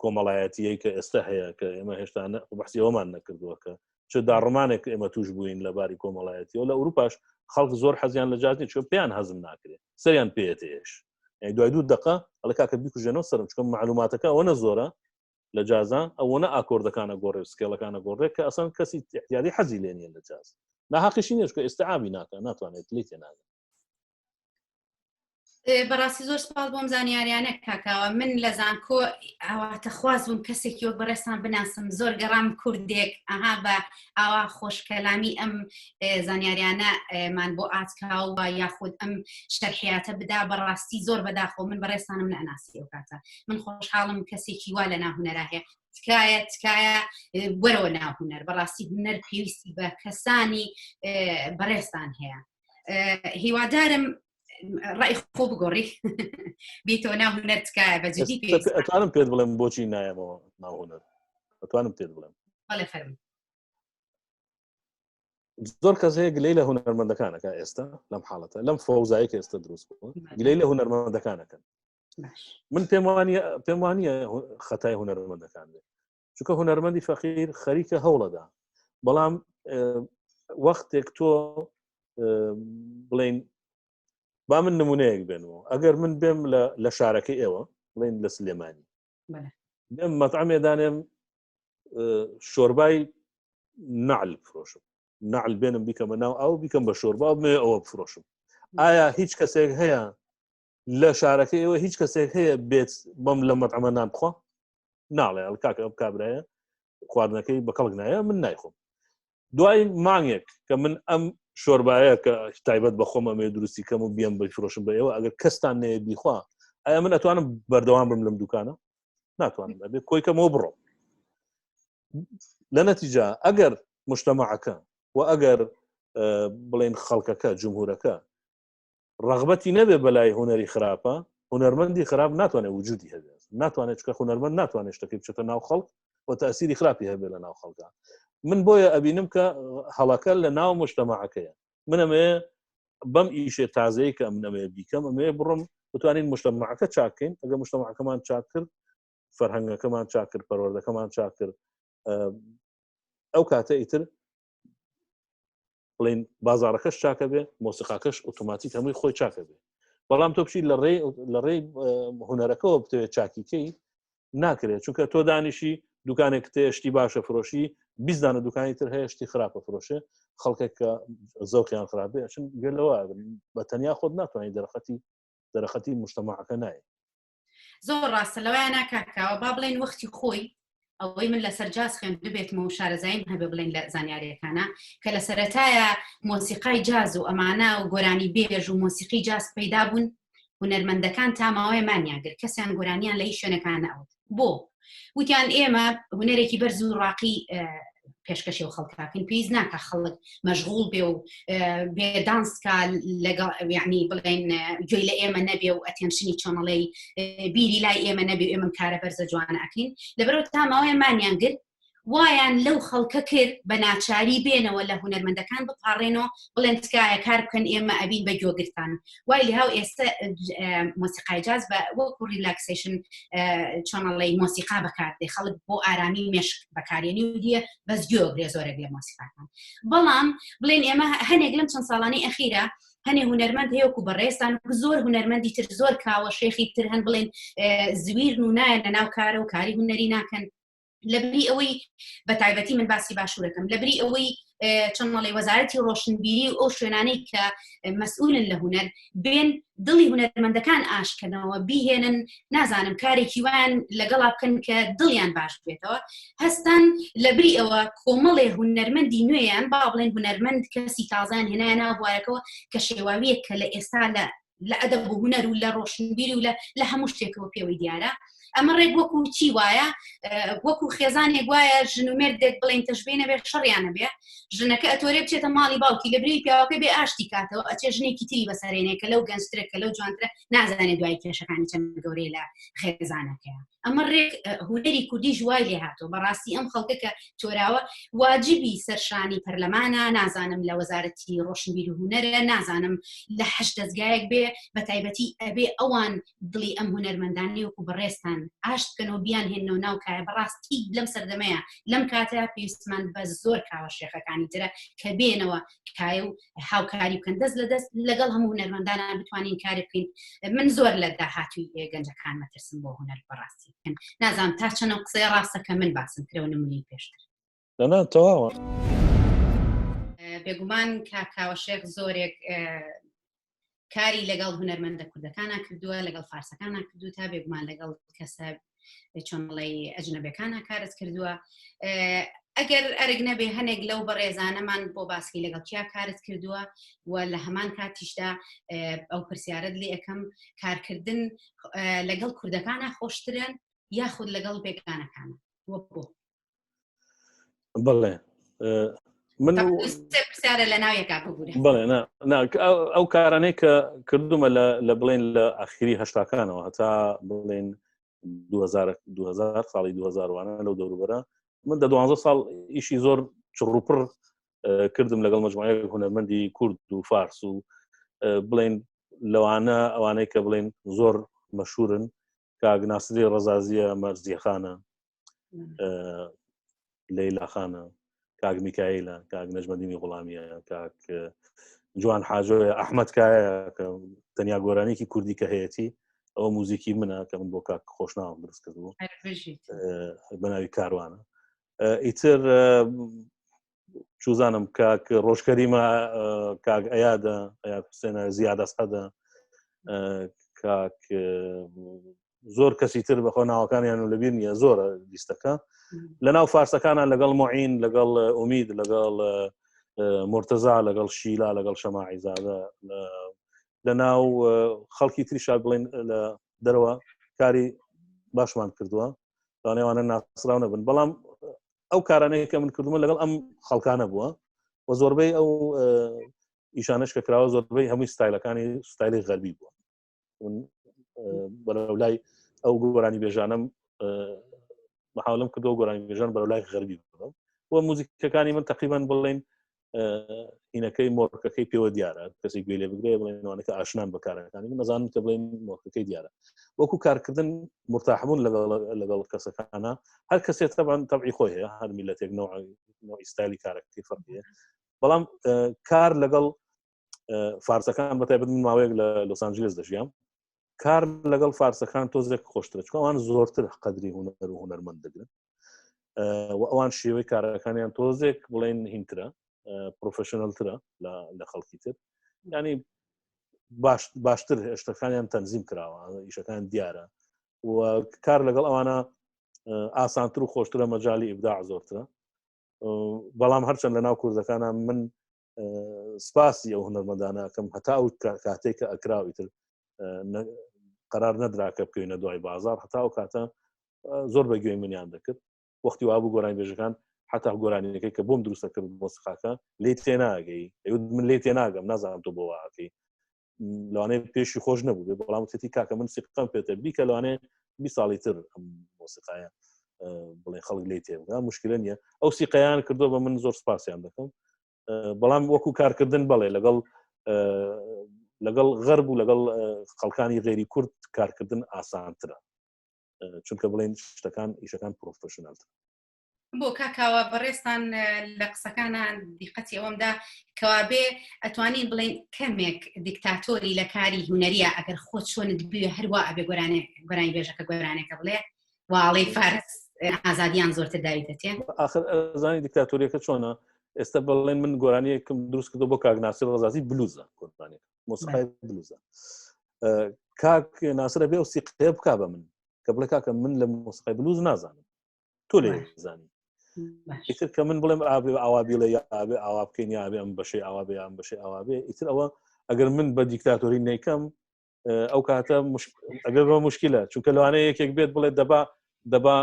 کۆمەڵایەتیەی کە ئێستا هەیە کە ئێمە هێشتا بەحسی ئەومان نەکردووە کە چ داڕمانێک ئێمە توش بووین لە باری کۆمەڵایەتیەوە لە ئەوروپاش خەڵک زۆر حەزیان لە جاز نیە چۆن پێیان هەزم ناکرێت سەریان پێێتە ئێش یعنی دوای دوو دقە ئەڵێ کاکە بیکوژێنەوە سەرم چکە معلوماتەکە ئەوەنە زۆرە لە جازا ئەوەنە ئاکۆردەکانە گۆڕێ و سکێڵەکانە گۆڕێ کە ئەسان کەسی احتیادی حەزی لێ نیە لە جاز ناحەقیشی نیە چونکە ئیستیعابی ناکە ناتوانێت لێی تێناگە. بەڕاستی زۆر سپاس بۆم زانیاریانە کاکاوە من لە زانکۆ ئاواتەخواز بووم کەسێکی وەک بەڕێزتان بناسم زۆر گەڕام کوردێک ئەها بە ئاوا خۆشکەلامی ئەم زانیاریانە مان بۆ ئاتکاوە یاخود ئەم شەرحیاتە بدا بەڕاستی زۆر بەداخۆ من بەڕێزتانم نەناسی ئەو کاتە من خۆشحاڵم کەسێکی وا لە ناهونەرا هەیە تکایە تکایە وەرەوە ناهونەر بەڕاستی هونەر پێویستی بە کەسانی بەڕێزتان هەیە هیوادارم ڕای خۆ بگۆڕی بیتەوە ناو هونەر تکایە بە جدی ئەتوانم پێت بڵێم بۆچی نایەمەوە ناو هونەر ئەتوانم پێت بڵێم بەڵێ فەرموو زۆر کەس هەیە گلەی لە هونەرمەندەکانەکە ئێستا لەم حاڵەتە لەم فەوزایی کە ئێستا دروست بوو گلەی لە هونەرمەندەکانەکەن من پێم وانە پێم وانە خەتای هونەرمەندەکان بێت چونکە هونەرمەندی فەقیر خەریکە هەوڵەدا بەڵام وەختێک تۆ بڵین با من نمونەیەک بێنەوە ئەگەر من بێم لە شارەکەی ئێوە بڵین لە سلێمانی بێم مەطعمێ دانێم. شۆربای نعل بفرۆشم نعل بێنم بیکەمە ناو ئەو بیکەم بە شۆربا بمێ ئەوە بفرۆشم ئایا هیچ کەسێک هەیە لە شارەکە ئێوە هیچ کەسێک هەیە بێت بەم لە مەتەمە نان بخوا ناڵێ ئەڵ کاکە ئەم کابرایە خواردنەکەی بە کەڵک نایە من نایخۆم دوای مانگێک کە من ئەم شۆربایە کە تایبەت بە خۆم ئەمێ دروستی کەم و بیەم بفرۆشم بە ئێوە ئەگەر کەستان نەیە بیخوا ئایا من ئەتوانم بەردەوام بم لەم دوکانە ناتوانم ئەبێ کۆی کەمەوە بڕۆم لە نەتیجا ئەگەر مشتەمەعەکە و ئەگەر بڵێن خەڵکەکە جمهورەکە ڕغبەتی نەبێ بەلای هوەری خراپە هونەرمەندی خراپ ناتوانێت وجودی هەبێت ناتوانێت چکە هونەرمەند ناتوانێت شتەکەی بچێتە ناو خەڵک و تاسیری خراپی هەبێت لە ناو خەڵکە من بۆیە ئەبینم کە هەڵەکە لە ناو مشتەماعەکەیە من ئەمێ بەم ئیشێ تازەیە کە ئەم نەمەیە بیکەم ئەمێ بڕم بتوانین مشتەماعەکە چاکەین ئەگە مشتەماعەکەمان چاک کرد فەرهەنگەکەمان چاک کرد پەروەردەکەمان چاک کرد ئەو کاتە ئیتر بڵین بازارەکەش چاکە بێ مۆسیقاکەش ئۆتۆماتیک هەمووی خۆی چاکە بێ بەڵام تۆ بچی لە ڕێ لە ڕێی هوەرەکەەوە بتەوێت چاکیکەی ناکرێت چونکە تۆ دانیشی دوکانێک تێ شتی باشە فرۆشی بیزانە دوکانی تر هەیە شتی خراپە فرۆشێ خەڵکێک کە زەوقیان خراپێ چون گوێ لەوە بە تەنیا خۆت ناتوانانی دەرخەتی دەرخەتی مشتەماعەکە نایە زۆر ڕاستە لەوەیان ناکاکەوە با بڵێن وەختی خۆی ئەوەی من لەسەر جاز خوێندبێتمە و شارەزاییم هەبێ بڵێن لە زانیاریەکانە کە لە سەرەتایە مۆسیقای جاز و ئەمانە و گۆرانی بێژ و مۆسیقی جاز پەیدا بوون هونەرمەندەکان تا ماوەیە مانیان گرت کەسیان گۆرانیان لە هیچ شوێنەکان نەئەوت بۆ وتیان ئێمە هونەرێکی بەرز و ڕاقی پێشکەشی و خەڵکاکەین پێویست ناکە خەڵک مەشغوڵ بێ و بێدانسکا لەگەڵ یعنی بڵێن گوێی لە ئێمە نەبێ و attention ی چۆنەڵی بیری لای ئێمە نەبێ ئێمە کارە بەرزە جوانە ئەکەین لەبەرەوە تا ماوەیە مانیان گرت وایان لەو خەڵکە کرد بە ناچاری بێنەوە لە هونەرمەندەکان بپاڕێنەوە بڵێن تکایە کار بکەن ئێمە ئەبین بە گوێگرتان وای لەهاو ئێستا مۆسیقای جاز بە وەکو relaxation چۆنەڵی مۆسیقا بەکاردێ خەڵک بۆ ئارامی مێشک بەکارێنی و دیە بەس گوێگرێ زۆرێک لە مۆسیقاکان بەڵام بڵێن ئێمە هەنێک لەم چەند ساڵانی ئەخیرە هەنێ هونەرمەند هەیە وەکو بەڕێزتان زۆر هونەرمەندی تر زۆر کاوە شێخی تر هەن بڵێن زویرن و نایەن لە ناو کارە و کاری هونەری ناکەن لەبری ئەوەی بە تایبەتی من باسی باشوورەکەم لەبری ئەوەی چۆن مەڵی وەزارەتی ڕۆشنبیری و ئەو شوێنانەی کە مەسئولن لە هونەر بێن دڵی هونەرمەندەکان ئاشکەنەوە بیهێنن نازانم کارێکی وان لەگەڵا بکەن کە دڵیان باش بێتەوە هەستان لەبری ئەوە کۆمەڵێ هونەرمەندی نوێیان با بڵێن هونەرمەند کەسی تازان هێنایە ناو بوارەکەەوە کە شێواویەک کە لە ئێستا لە لە ئەدەب و هونەر و لە ڕۆشنبیری و لە هەموو شتێکەوە پێوەی دیارە ئەمە ڕێک وەکو چی وایە وەکو خێزانێک وایە ژن و مێردێک بڵین تەشبێ نەبێ شەڕیانە بێ ژنەکە ئەتۆرێ بچێتە ماڵی باوکی لە بری پیاوەکە بێ ئاشتی کاتەوە ئەچێ ژنێکی تری بەسەرێنێ کە لەو گەنجترە کە لەو جوانترە نازانێت دوای کێشەکانی چەند گەورەی لە خێزانەکەیە ئەمە ڕێک هونەری کوردیش وای لێ هاتووە بەڕاستی ئەم خەڵکە کە تۆراوە واجبی سەرشانی پەرلەمانە نازانم لە وەزارەتی ڕۆشنبیر و هونەرە نازانم لە هەش دەستگایەک بێ بە تایبەتی ئەبێ ئەوان دڵی ئەم هونەرمەندانی وەکو بەڕێزتان ئاشت بکەن و بیان هێنەوە ناو کایە بەڕاستی لەم سەردەمەیە لەم کاتە پێویستمان بە زۆر کاوە شێخەکانی ترە کە بێنەوە کایە و هاوکاری بکەن دەست لە دەست لەگەڵ هەموو هونەرمەندانان بتوانین کاری بکەین من زۆر لە داهاتوی گەنجەکان مەترسم بۆ هونەر بەڕاستی نازانم تا چەند قسەی ڕاستە کە من باسم کرەوە نمونەی پێشتر نا تەواوە. بێگومان کاکاوە شێخ زۆرێک کاری لەگەڵ هونەرمەندە کوردەکانە کردووە لەگەڵ فارسەکانە کردو تا بێگومان لەگەڵ کەسە چۆن بڵێ ئەجنەبەکانە کارت کردووە ئەگەر ئەرک نەبێ هەنێک لەو بەڕێزانەمان بۆ باسکی لەگەڵ کیا کارت کردووە و لە هەمان کاتیشدا ئەو پرسیارت لێ ئەەکەم کارکردن لەگەڵ کوردەکانە خۆشترن یاخود لەگەڵ بێگانەکانە بۆ بڵێ من پرسیارە لە ناویەکە ببوورە بڵێ ئەو کارانەی کە کردومە لە بڵێن لە ئاخری هەشتاکانەوە هەتا بڵێن 2000 ساڵی 2000 وانە لەو دەوروبەرە من دە 12 ساڵ ئیشی زۆر چڕوپڕ کردم لەگەڵ مجموعەیەک هونەرمەندی کورد و فارس و بڵێن لەوانە ئەوانەی کە بڵێن زۆر مەشورن کاک ناسری ڕەزازیە مەرزیەخانە لەیلا خانە کاک میکایلە کاک نەجمەدینی غوڵامیە کاک جوان حاجۆیە ئەحمەد کایە کە تەنیا گۆرانێکی کوردی کە هەیەی ئەوە موزیکی منە کە من بۆ کاک خۆشناوم دروست کردبوو بەناوی کاروانە. ئیتر چوزانم کاک ڕۆژکەریمە کاک ئەیادە ئەیاد حسێنە زیادە سەدە کاک زۆر کەسی تر بەخۆ ناوەکانیان و لەبیر نییە زۆرە لیستەکە لە ناو فارسەکانە لەگەڵ معین لەگەڵ ئومید لەگەڵ مرتزا لەگەڵ شیلا لەگەڵ شەماعیزادە لە ناو خەڵکی تریشا بڵێن لە دەرەوە کاری باشمان کردووە لەوانەیە ناسراو نەبن بەڵام ئەو کارانەیە کە من کردومە لەگەڵ ئەم خەڵکانە بووە و زۆربەی ئەو ئیشانش کە کراوە زۆربەی هەمووی ستایلەکانی ستایلی غەربی بووە بەرەو لای ئەو گۆرانی بێژانم محاولم کردو گۆرانی بێژان بەرەو لای غەربی بڵم و موزیکەکانی من تقریبان بڵێن هینەکەی مۆرکەکەی پێوە دیارە کەسی گوێ لێ بگرێ بڵێن وانەکە ئاشنان بەکارەکانی من نەزانم کە بڵێن مۆرکەکەی دیارە وەکو کارکردن مرتاحبوون لەگەڵ کەسەکانە هەر کەسێ تەبان تەبعی خۆی هەیە هەر میلەتێک نوعی ستایلی کارەکەی فەرقیە بەڵام کار لەگەڵ فارسەکان بەتایبەت من ماوەیەک لە لۆس ئەنجلس دەژیام کار لەگەڵ فارسەکان تۆزێک خۆشترە چونکە ئەوان زۆرتر قەدری هوەر و هونەرمەند دەگرن و ئەوان شێوەی کارەکانیان تۆزێک بڵێن هینترە professional ترە لە خەڵکی تر ینی باشتر هێشتەکانیان تەنزیم کراوە ئیشەکان دیارە و کار لەگەڵ ئەوانە ئاسانتر و خۆشترە مەجای ئیبداع زۆرترە بەڵام هەرچەند لە ناو کوردەکانە من سپاسی ئەو هونەرمەندانەکەم هەتا ئەو کاتێک کە ئەکراوی تر قرار نەدرا کە بکەوینە دوای بازار هەتا ئەو کاتە زۆر بە گوێی منیان دەکرد وەختی وابوو گۆرانی بێژەکان حتا گۆرانیەکەی کە بۆم دروستە کرد مۆسیقاکە لی تێناگەی من لێ تێناگەم نازانم تۆ بۆ واکەی لەوانەیە پێشی خۆش نەبوو بێ بەڵام وتێتی کاکە من سیقەم پێتە بیکە لەوانەیە 20 ساڵی تر ئەم مۆسیقایە بڵێ خەڵک لێ تێبگا مشکلە نییە ئەو سیقەیان کردو بە من زۆر سپاسیان دەکەم بەڵام وەکو کارکردن بەڵێ لەگەڵ لەگەڵ غەرب و لەگەڵ خەڵکانی غێری کورد کارکردن ئاسانترە چونکە بڵێن شتەکان ئیشەکان professional تر بۆ کاکاوە بەڕێزتان لە قسەکانە دیقەتی ئەوەمدا کەوابێ ئەتوانین بڵێن کەمێک دیکتاتۆری لە کاری هونەریە ئەگەر خۆ چۆنت بوێ هەروە ئەبێ گۆرانێ گۆرانی بێژەکە گۆرانێکە بڵێ واڵی فارس ئازادیان زۆرتر داویتەتێ آخر زانی دیکتاتۆریەکە چۆنە ئێستا بڵێن من گۆرانیەکم دروست کردو بۆ کاک ناسر ڕزازی بلوزە گۆرانیەکە مۆسیقای بلوزە کاک ناسرە بێ و سیقەیە بک بە من کە بڵێ کاکە من لە مۆسیقای بلوز نازانم تۆ لێ زانی ئیتر کە من بڵێم ئابێ ئاوا بیڵێ یا ئابێ ئاوا بکەین یا ئابێ ئەم بەشەی ئاوا بێ ئەم بەشەی ئاوا بێ ئیتر ئەوە ئەگەر من بە دیکتاتۆری نیکەم ئەو کاتە ئەگەر بە مشکلە چونکە لەوانەیە یەکێک بێت بڵێ دەبا دەبا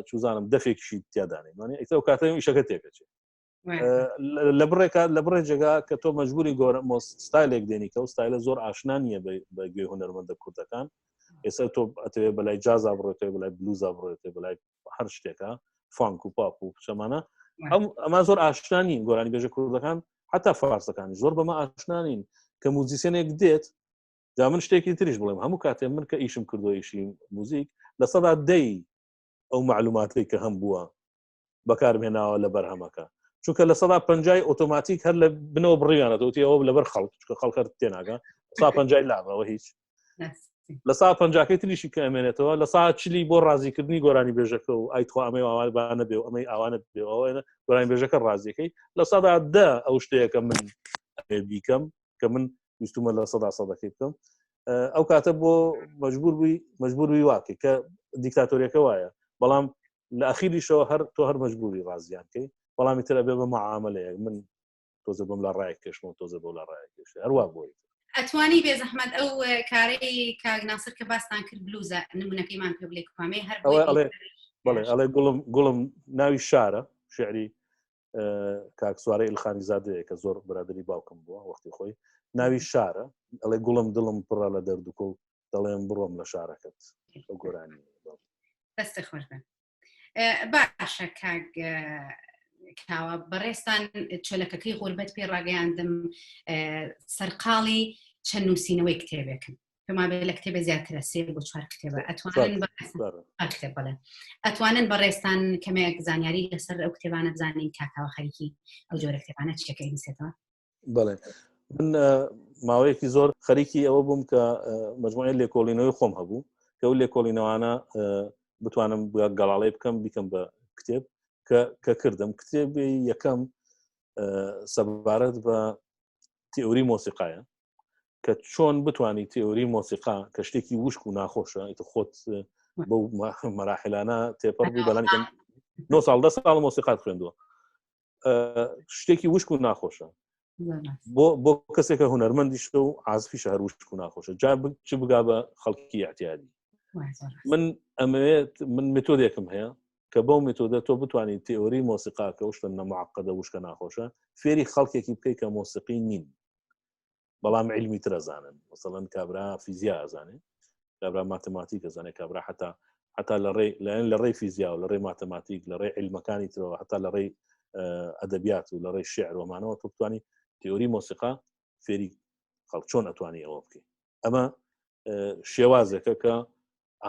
چوزانم دەفێکیشی تیادانێ مانێ ئیتر ئەو کاتە ئیشەکە تێکەچێت لە بڕێکە لە بڕێ جێگا کە تۆ مەجبوری گۆرە ستایلێک دێنی کە و ستایلە زۆر ئاشنا نییە بە گوێ هونەرمەندە کوردەکان ئێستا تۆ ئەتەوێ بەلای جازا بڕێتەوە بەلای بلوزا بڕێتەوە بەلای هەر شتێکە funk و پاپ و چەمانە ئەم ئەمە زۆر ئاشنا نین گۆرانی بێژە کوردەکان حتا فارسەکانی زۆر بەمە ئاشنا نین کە موزیسیەنێک دێت جا من شتێکی تریش بڵێم هەموو کاتێ من کە ئیشم کردو ئیشی موزیک 10% ئەو معلوماتەی کە هەم بووە بەکارمهێناوە لە بەرهەمەکە چونکە 50% ئۆتۆماتیک هەر لە بنەوە بڕیانەتەوە ئەوە لەبەر خەڵک چونکە خەڵک هەر تێناگا 50% لابەوە هیچ لە سا پەنجاکەی تریشی کە ئەمێنێتەوە لە سا چلی بۆ ڕازیکردنی گۆرانی بێژەکە و ئای تخوا ئەمەی ئاوا بانە بێ و ئەمەی ئاوانە بێ ئەوە گۆرانی بێژەکە ڕازیەکەی 10% ئەو شتەیە کە من بیکەم کە من ویستومە 100% بکەم ئەو کاتە بۆ مجبور بووی مجبور بووی واکەی کە دیکتاتۆریەکە وایە بەڵام لە ئەخیریشەوە هەر تۆ هەر مجبوری ڕازیان کەی بەڵامی تر ئەبێ بە معاملەیەک من تۆزە بەم لا ڕایەک کێشمەوە تۆزە بۆ لا ڕایەک کێش هەروە بۆی ئەتوانی بێزەحمەت ئەو کارەی کاک ناسر کە باستان کرد بلوزە نمونەکەیمان پێ بڵێ کوامێ هەر ئەڵێ بەڵێ ئەڵێ گوڵم گوڵم ناوی شارە شعری کاک سوارە ئیلخانی زادەیە کە زۆر برادری باوکم بووە وەختی خۆی ناوی شارە ئەڵێ گوڵم دڵم پڕە لە دەردوکڵ دەڵێم بڕۆم لە شارەکەت ئەو گۆرانی دەستە خۆش بن باشە کاک کاوە بەڕێستان چۆلەکەکەی غوربەت پێ ڕاگەیاندم سەرقاڵی چەند نووسینەوەی کتێبێکن پێما بێ لە کتێبە زیاترە سێ بۆ چوار کتێبە ئەتوانن کتێب بڵێ ئەتوانن بەڕێستان کەمێک زانیاری لەسەر ئەو کتێبانە بزانین کاکاوە خەریکی ئەو جۆرە کتێبانە چیەکە نووسێتەوە بەڵێ من ماوەیەکی زۆر خەریکی ئەوە بووم کە مجموعی لێکۆڵینەوەی خۆم هەبوو کە ئەو لێکۆڵینەوانە بتوانم گەڵاڵی بکەم بیکەم بە کتێب کە کە کردم کتێبی یەکەم سەبارەت بە تئوری مۆسیقایە کە چۆن بتانی تئوری مۆسیقا کە شتێکی وشک و ناخۆشە ئیتر خۆت بەو مەراحلانە تێپەڕ بوو بەڵام 9 ساڵ دە ساڵ مۆسیقات خوێندووە شتێکی وشک و ناخۆشە بۆ بۆ کەسێکە هونەرمەندیشە و عازفی شەهر وشک و ناخۆشە جا چ بگا بە خەڵکی اعتیادی من ئەمەوێت من متۆدێکم هەیە کە بەو متۆدە تۆ بتوانیت تئۆری مۆسیقا کە شتە نەمعقدە وشکە ناخۆشە فێری خەڵکێکی بکەیت کە مۆسیقی نین بەڵام علمی ترە زانن مەسەڵەن کابرا فیزیا ئەزانێ کابرا ماتەماتیک ئەزانێ کابرا حتا حتا لە ڕێ لایەن لە ڕێی فیزیا و لە ڕێی ماتەماتیک لە ڕێی علمەکانی ترەوە حتا لە ڕێی ئەدەبیات و لە ڕێی شعر ومانەوە تۆ بتوانی تئوری مۆسیقا فێری خەڵک چۆن ئەتوانی ئەوە بکەی ئەمە شێوازێکە کە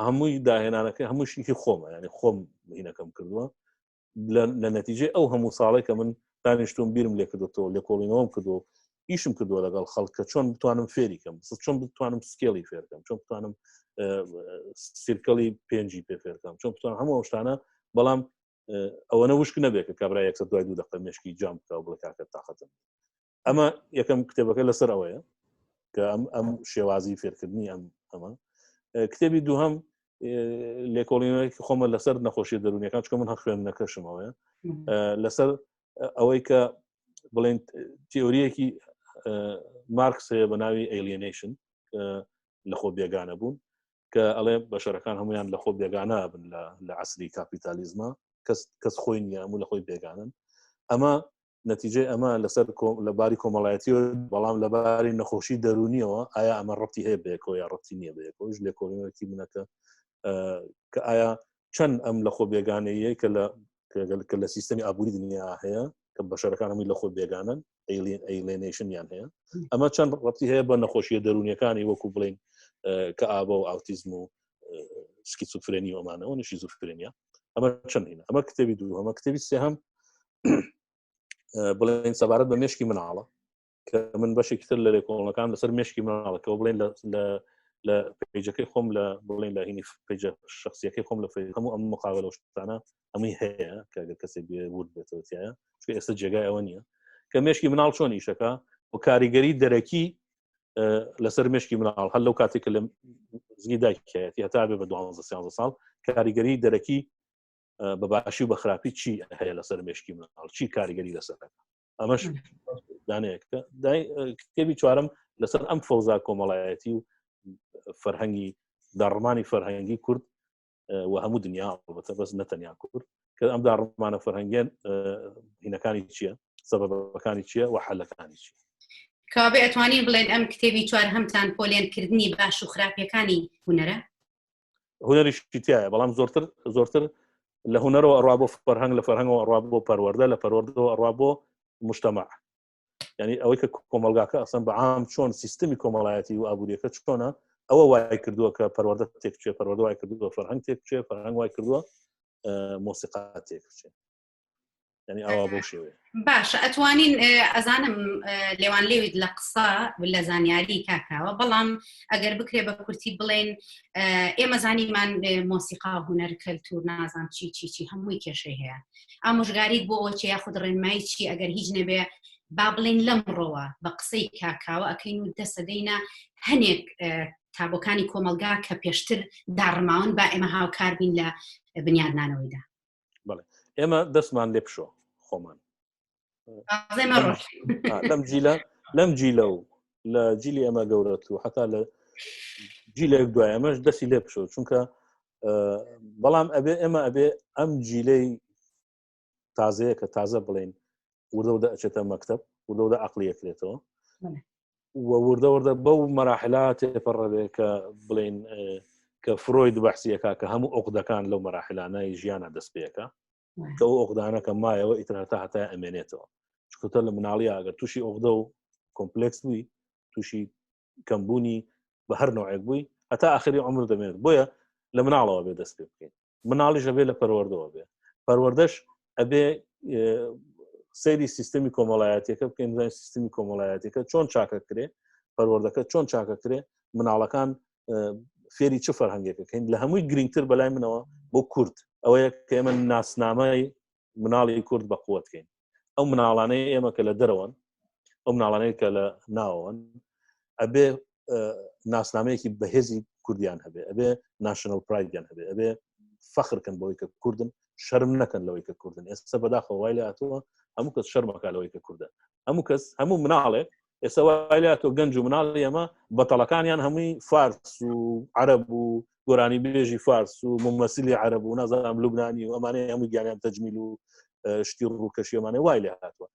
هەمووی داهێنانەکە هەموو شتێکی خۆمە ینی خۆم هینەکەم کردووە لە نەتیجەی ئەو هەموو ساڵێک کە من دانیشتوم بیرم لێ کردوەوە لێکۆڵینەوەم کردو ئیشم کردووە لەگەڵ خەڵک کە چۆن بتوانم فێری کەم چۆن بتوانم scale ی فێرکەم چۆن بتوانم circle ی پێنجی پێ فێرکەم چۆن بتوانم هەموو ئەو شتانە بەڵام ئەوەنە وشک نەبێت کە کابرا یەکسەر دوای دوو دقە مشکی جام بکە و بڵێ کاکە تاقەتم ئەمە یەکەم کتێبەکە لەسەر ئەوەیە کە ئەم ئەم شێوازی فێرکردنی ئەم ئەمە کتێبی دووهەم لێکۆڵینەوەیەکی خۆمە لەسەر نەخۆشی دەروونیەکان چکە من هەر خوێندنەکەشمەوەیە لەسەر ئەوەی کە بڵێن تیۆریەکی مارکس هەیە بە ناوی alienation لە خۆ بێگانە بوون کە ئەڵێ بەشەرەکان هەمویان لە خۆ بێگانە بن لە عسری کاپیتالیزمە کەس کەس خۆی نییە هەموو لە خۆی بێگانن ئەمە نەتیجەی ئەمە لەسەر لە باری کۆمەڵایەتیەوە بەڵام لە باری نەخۆشی دەرونیەوە ئایا ئەمە ڕەتی هەیە بەیەکەوە یا ڕەتی نییە بەیەکەوەش لێکۆڵینەوەکی منەکە کە ئایا چەند ئەم لە خۆ بێگانەیە کە لە کە لە سیستەمی ئابووری دنیا هەیە کە بەشەرەکان هەمووی لە خۆ بێگانن alienation یان هەیە ئەمە چەند ڕەتی هەیە بە نەخۆشیە دەرونیەکانی وەکو بڵین کە ئابە و ئاوتیزم و سکیزۆفرێنی ئەمانەوە شیزۆفرێنیا ئەمە چەند هینە ئەمە کتێبی دوو ئەمە کتێبی سێهەم بڵێن سەبارەت بە مێشکی مناڵە کە من بەشێکی تر لە لێکۆڵەکان لەسەر مێشکی مناڵەکەەوە بڵێن لە لە page ەکەی خۆم لە بڵێن لە هینی page ە شخصیەکەی خۆم لە فەی هەموو ئەم مقابلە شتانە هەمووی هەیە کە گەر کەسێک بێ ورد بێتەوە تایە چونکە ئێستا جێگای ئەوە نییە کە مێشکی مناڵ چۆن ئیشەکە و کاریگەری دەرەکی لەسەر مشکی مناڵ هەر لەو کاتێک کە لە زگی دایکایەتی هەتا بێ بە 12 سیانزە ساڵ کاریگەری دەرەکی بە باشی و بە خراپی چی هەیە لەسەر مشکی مناڵ چی کاریگەری لەسەر ئەمەش دانەیەکە کتێبی چوارم لەسەر ئەم فەوزا کۆمەڵایەتی و فەرهەنگی داڕمانی فەرهەنگی کورد و هەموو دنیا ئەڵبەتە بەس نەتەنیا کورد کە ئەم داڕمانە فەرهەنگیان هینەکانی چییە سەبەبەکانی چییە و حەلەکانی چییە؟ کەوابێ ئەتوانین بڵێن ئەم کتێبی چوارهەمتان پۆلێنکردنی باش و خراپیەکانی هونەرە؟ هونەریشی تایە بەڵام زۆرتر زۆرتر لە هونەرەوە ئەڕوا بۆ فەرهەنگ لە فەرهەنگەوە ئەڕوا بۆ پەروەردە لە پەروەردەوە ئەڕوا بۆ مجتمع یعنی ئەوەی کە کۆمەلگاکە ئەسەن بە عام چۆن سیستمی کۆمەڵایەتی و ئابوووریەکە چۆنە ئەوە وای کردووە کە پەروەردە تێکچێ پەروەردە وای کردووە فەرهەنگ تێکچێ فەرهەنگ وای کردووە مۆسیقا تێکچێ ینی ئەوە بۆ شێوەیە باشە ئەتوانین ئەزانم لێوان لێویت لە قسە لە زانیاری کاکاوە بەڵام ئەگەر بکرێ بە کورتی بڵێن ئێمە زانیمان مۆسیقا هوەر کەلتور نازان چی چی چی هەمووی کێشەی هەیە ئامۆژگاریت بۆ ئەوە چی یاخود ڕێنمایی چی ئەگەر هیچ نەبێ با بڵێن لەمڕۆوە بە قسەی کاکاوە ئەکەین و دەسەدەینە هەنێک تابۆکانی کۆمەلگا کە پێشتر داڕماون با ئێمە هاوکار بین لە بنیادنانەوەیدا بەڵێ ئێمە دەستمان لێ بشۆ خۆمان لەم جیلە لەم جیلە و لە جیلی ئەمە گەورەت و حتا لە جیلێک دوای ئەمەش دەستی لێ بشۆ چونکە بەڵام ئەبێ ئێمە ئەبێ ئەم جیلەی تازەیە کە تازە بڵین وردەوردە ئەچێتە مەکتب وردەوردە عقلی ئەکرێتەوە و وردە وردە بەو مەراحلا تێپەڕەبێ کە بڵین کە فرۆید بەحسیەکە کە هەموو ئۆقدەکان لەو مەراحلانای ژیانە دەست پێەکە کە ئەو ئۆقدانە کە مایەوە ئیتر هەتا هەتا ئەمێنێتەوە چکتە لە مناڵی ئەگەر تووشی ئۆقدە و کۆمپلکس بووی تووشی کەمبوونی بە هەر نوعێک بووی هەتا ئاخری عمر دەمێنێت بۆیە لە مناڵەوە بێ دەست پێ بکەین مناڵیش ئەبێ لە پەروەردەوە بێ پەروەردەش ئەبێ سەیری سیستمی کۆمەڵایەتەکە بکەین بزانین سیستمی کۆمەڵایەتەکە چۆن چاکە کرێ پەروەردەکە چۆن چاکە کرێ مناڵەکان فێری چ فەرهەنگێکەکەین لە هەمووی گرنگتر بەلای منەوە بۆ کورد ئەوەیە کە ئێمە ناسنامەی مناڵی کورد بە قوت کەین. ئەو مناڵانەی ئێمە کە لە دەرەوەن، ئەو مناڵانەی کە لە ناوەوەن، ئەبێ ناسنامەیەکی بەهێزی کوردیان هەبێ، ئەبێ national pride یان هەبێ، ئەبێ فەخرکەن بەوەی کە کوردن، شەرم نەکەن لەوەی کە کوردن. ئێستا بەداخەوە وای لێ هاتووە هەموو کەس شەرمەکە لەوەی کە کوردە. هەموو کەس، هەموو مناڵێک ئێستا وای لێ هاتووە گەنج و مناڵی ئێمە بەتەڵەکانیان هەمووی فارس و عەرەب و گۆرانی بێژی فارس و ممەسلی عەرەب و نازانم لوبنانی و ئەمانەی هەموو گیانیان تەجمیل و شتی ڕووکەشی ئەمانەی وای لێ هاتووە.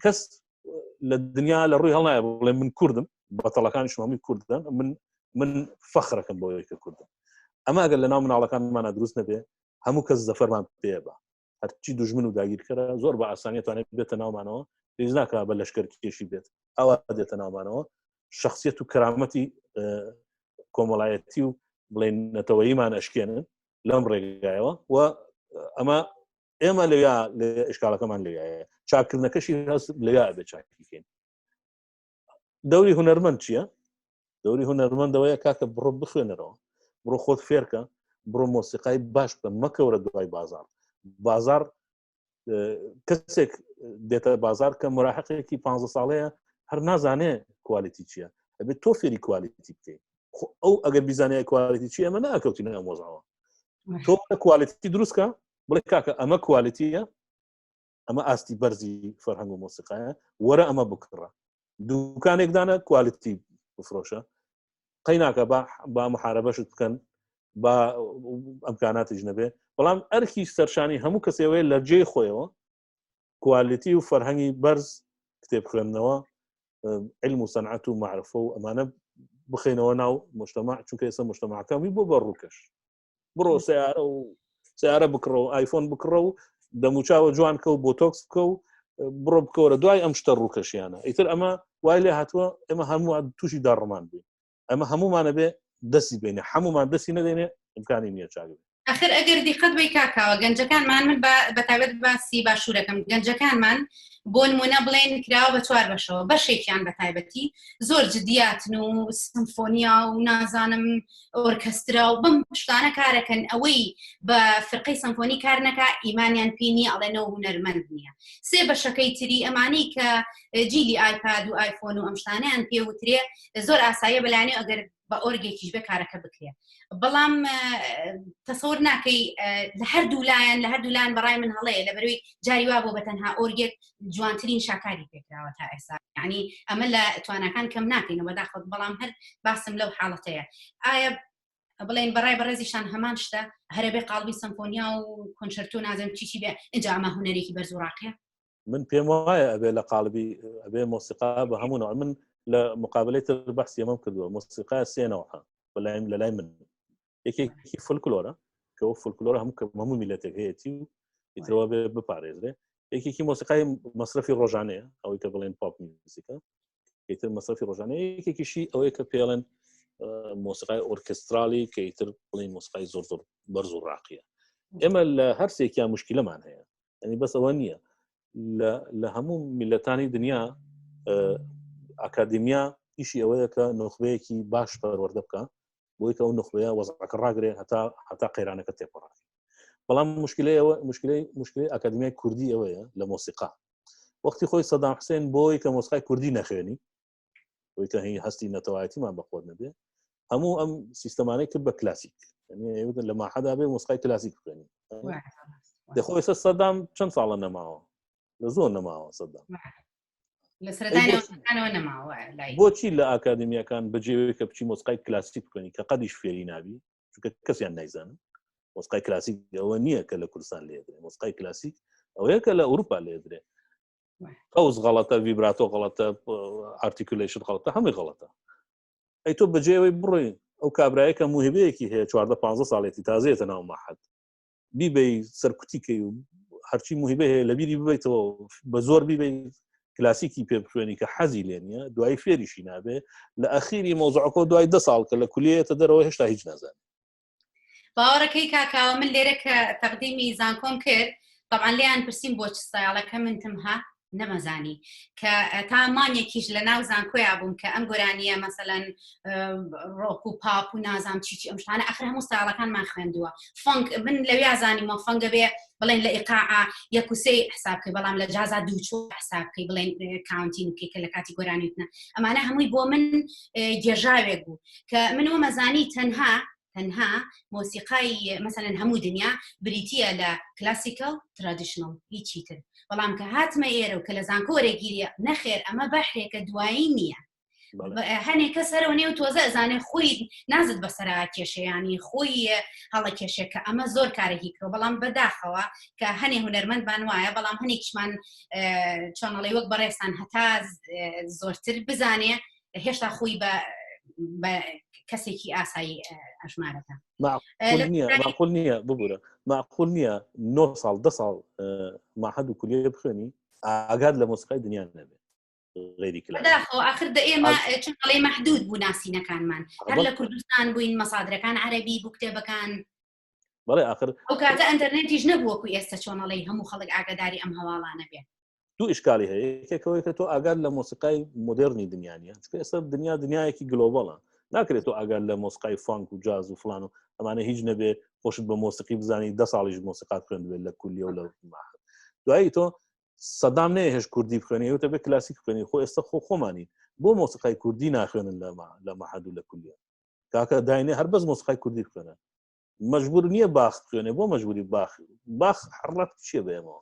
کەس لە دنیا لە ڕووی هەڵنایە بڵێ من کوردم، بەتەڵەکانیشم هەمووی کوردن، من فەخرەکەم بەوەی کە کوردم. ئەمە ئەگەر لە ناو مناڵەکانمانە دروست نەبێ هەموو کەس زەفەرمان پێ بە. هەرچی دوژمن و داگیرکەرە زۆر بە ئاسانیە توانێت بێتە ناومانەوە، پێویست ناکا بە لەشکر کێشی بێت، ئەوە دێتە ناومانەوە. شخصیت و کەرامەتی کۆمەڵایەتی و بڵێن نەتەوەییمان ئەشکێنن لەم ڕێگایەوە. و ئەمە ئێمە لەویا لە ئشکالەکەمان لەویایە، چاکردنەکەشی هەست لەویا ئەبێ چاکیکەین. دەوری هونەرمەند چییە؟ دەوری هونەرمەندەوەیە کاکە بڕۆ بخوێنەرەوە، بڕۆ خۆت فێرکە، بڕۆ مۆسیقای باش بکە، مەکەورە دوای بازار. بازار کەسێک دێتە بازار کە مراهقێکی 15 ساڵەیە هەر نازانێ quality چییە، ئەبێت تۆ فێری quality بکەیت. ئەو ئەگەر بیزانێ quality چییە ئەمە ناکەوتینە ئەم وەزعەوە. تۆ quality دروستکە، بڵێ کاکە ئەمە quality یە، ئەمە ئاستی بەرزی فەرهەنگ و مۆسیقایە، وەرە ئەمە بکڕە. دوکانێک دانە quality بفرۆشە، قەیناکە با محاربەشت بکەن، با ئەمکاناتیش نەبێ، بەڵام ئەرکی سەرشانی هەموو کەسێوەیە لە جێی خۆیەوە quality و فەرهەنگی بەرز، کتێب خوێندنەوە، علم و سەنعەت و معرفە و ئەمانە بخەینەوە ناو مجتەمع، چونکە ئێستا مجتەمعەکەمی بۆ بە ڕووکەش. بڕۆ سیارە و سیارە بکڕە و ئایفۆن بکڕە و دەموچاوە جوان کە و بۆتۆکس بکە و بڕۆ بکەوەرە دوای ئەم شتە ڕووکەشیانە. ئیتر ئەمە وای لێ هاتووە ئێمە هەموو تووشی داڕمان بووین. ئەمە هەمومانە بێ دەستی بینێ، هەمومان دەستی نەدەینێ ئیمکانی نییە چاک بێ. ئەخر ئەگەر دیقەت بەی کاکاوە گەنجەکانمان، من بە تایبەت باسی باشوورەکەم، گەنجەکانمان بۆ نمونە بڵێن کراوە بە چوار بەشەوە، بەشێکیان بە تایبەتی زۆر جدیاتن و سمفۆنیا و نازانم ئۆرکەسترا و بەم شتانە کارەکەن، ئەوەی بە فرقەی سەمفۆنی کار نەکا ئیمانیان پێ نییە، ئەڵێنەوە هونەرمەند نییە. سێ بەشەکەی تری ئەمانەی کە جیلی ئایپاد و ئایفۆن و ئەم شتانەیان پێوترێ زۆر ئاساییە بەلایەنی ئەگەر بە ئۆرگێکیش بێ کارەکە بکرێ، بەڵام تەسەور ناکەی لە هەردوو لایەن، لە هەردوو لایەن بەڕای من هەڵەیە، لە بەروی جاری وا بۆ بە تەنها ئۆرگێک جوانترین شاکاری پێکراوە تا ئێستا. یعنی ئەمە لە تواناکان کەم ناکەینەوە بەداخەوە، بەڵام هەر باسم لەو حاڵەتەیە. ئایا بڵێن بەڕای بەڕێزیشان هەمان شتە، هەرە بێ قاڵبی سەمفۆنیا و کۆنسێرتۆ نازم چی چی بێ ئینجا ئەمە هونەرێکی بەرز و ڕاقیە؟ من پێم وایە ئەبێ لە قاڵبی ئەبێ مۆسیقا بە هەموو نەوع. من لە مقابلەی تر بەحسی ئەمەم کردووە، مۆسیقا سێ نەوعە بەلایم لە لای من. یەکێکی فولکلۆرە کە ئەو فولکلۆرە هەموو کە هەموو میلەتێک هەیەتی و ئیترەوە بێ بپارێزرێ. یەکێکی مۆسیقای مەصرفی ڕۆژانەیە، ئەوەی کە بڵێن پاپ میوزیکە، ئیتر مەصرفی ڕۆژانەیە. یەکێکیشی ئەوەی کە پێڵێن مۆسیقای ئۆرکسترالی کە ئیتر بڵێن مۆسیقای زۆر زۆر بەرز و ڕاقیە. ئێمە لە هەر سێکیان مشکلەمان هەیە، یعنی بەس ئەوە نییە لە هەموو میلەتانی دنیا ئەکادیمیا ئیشی ئەوەیە کە نوخبەیەکی باش پەروەردە بکە بۆی کە ئەو نوخبەیە وەزعەکە ڕاگرێ هەتا قەیرانەکە تێپەڕێت. بەڵام مشکلەی ئەوە مشکلەی مشکلەی ئەکادیمیای کوردی ئەوەیە لە مۆسیقا وەختی خۆی سەدام حسێن بۆی کە مۆسیقای کوردی نەخوێنی، بۆی کە هی هەستی نەتەوایەتیمان بەخۆت نەبێ، هەموو ئەم سیستەمانەی کرد بە کلاسیک. یعنی ئێوە لە ماحەدا بێ مۆسیقای کلاسیک بخوێنی. دەخۆ ئێستا سەدام چەند ساڵە نەماوە، لە زۆر نەماوە سەدام. لە سەرەتای نەوەتەکانەوە نەماوە لای. بۆچی لە ئاکادمیەکان بەجێوەی کە بچی مۆسیقای کلاسیک بخوێنی کە قەدیش فێری نابی، چونکە کەسیان نایزانن مۆسیقای کلاسیک ئەوە نییە کە لە کوردستان لێدرێ، مۆسیقای کلاسیک ئەوەیە کە لە ئەوروپا لێدرێ. قەوس غەڵەتە، vibrato غەڵەتە، articulation غەڵەتە، هەمووی غەڵەتە. ئەی تۆ بەجێوەی بڕۆی ئەو کابرایە کە موهبەیەکی هەیە 14 15 ساڵێتی تازەیەتە ناو ماحەد، بیبەی سەرکوتی کەی و هەرچی موهبە هەیە لەبیری ببیتەوە بە زۆر بیبەی کلاسیکی پێ بخوێنی کە حەزی لێ نییە، دوایی فێریشی نابێ، لە ئەخیری مۆزعەکە دوای 10 ساڵ کە لە کولیەتە دەرەوە هێشتا هیچ نازانێ. باوەڕەکەی کاکاوە من لێرە کە تەقدیمی زانکۆم کرد طبعا لێیان پرسیم بۆ چ سایڵەکە منتم ها. نەمەزانی کە تا مانگێکیش لە ناو زانکۆیا بووم کە ئەم گۆرانیە مەسەلەن ڕۆک و پاپ و نازام چیچی ئەم شتانە ئەخر هەموو ساڵەکانمان خوێندووە funk من لەویا زانیمەوە funk ە بێ بڵێن لە ئیقاعە یەک و سێ حساب بکەی بەڵام لە جازا دوو چۆ حساب بکەی بڵێن counting بکەی کە لە کاتی گۆرانی وتنە ئەمانە هەمووی بۆ من گێژاوێک بوو کە من وەمەزانی تەنها تەنها مۆسیقای مەسەلەن هەموو دنیا بریتە لە classical traditional هیچی تر بەڵام کە هاتمە ئێرە و کە لە زانکۆ وەرەگیریە نەخێر ئەمە بەحرێکە دوایی نییە هەنێک کەس هەرەوە نێو تۆزە ئەزانێ خۆی نازت بەسەرا کێشەیانی خۆی هەڵە کێشێک کە ئەمە زۆر کارێکی کرۆ بەڵام بەداخەوە کە هەنێ هونەرمەندمان وایە بەڵام هەنێکیشمان چۆنەڵی وەک بەڕێستان هەتا زۆرتر بزانێ هێشتا خۆی بە بە کەسێکی ئاسایی ئەژمارەکە معقول نییە ببوورە معقول نییە 9 ساڵ ده ساڵ ماحد و کولیە بخوێنی ئاگات لە مۆسیقای دنیا نەبێت غیری کلا بەداخەوە ئاخر دە ئێمە چون ئەڵێ مەحدود بوو ناسینەکانمان هەر لە کوردستان بووین مەسادرەکان عەرەبی بوو کتێبەکان بەڵێ ئاخر ئەو کاتە ئەتەرنێتیش نەبوو وەکو ئێستا چۆن ئەڵێی هەموو خەڵک ئاگاداری ئەم هەواڵانە بێ دوو ئشکالی هەیە یەکێکەوەی کە تۆ ئاگات لە مۆسیقای مۆدێرنی دنیا نیە چونکە ئێستا دنیا دنیایەکی global ە ناکرێت تۆ ئاگات لە مۆسیقای funk و جاز و فلان و ئەمانە هیچ نەبێ خۆشت بە مۆسیقی بزانی دە ساڵیش مۆسیقات خوێندبێت لە کولیە و لە معهد دوایی تۆ سەدام نەیەهێشت کوردی بخوێنی وتە بێ کلاسیک بخوێنی خۆ ئێستا خۆ خۆمانی بۆ مۆسیقای کوردی ناخوێنن لە معهد و لە کولیە کاکە داینێ هەر بەس مۆسیقای کوردی بخوێنە مەجبور نییە باخ بخوێنێ بۆ مەجبوری باخ باخ حڕەت چییە بێمەوە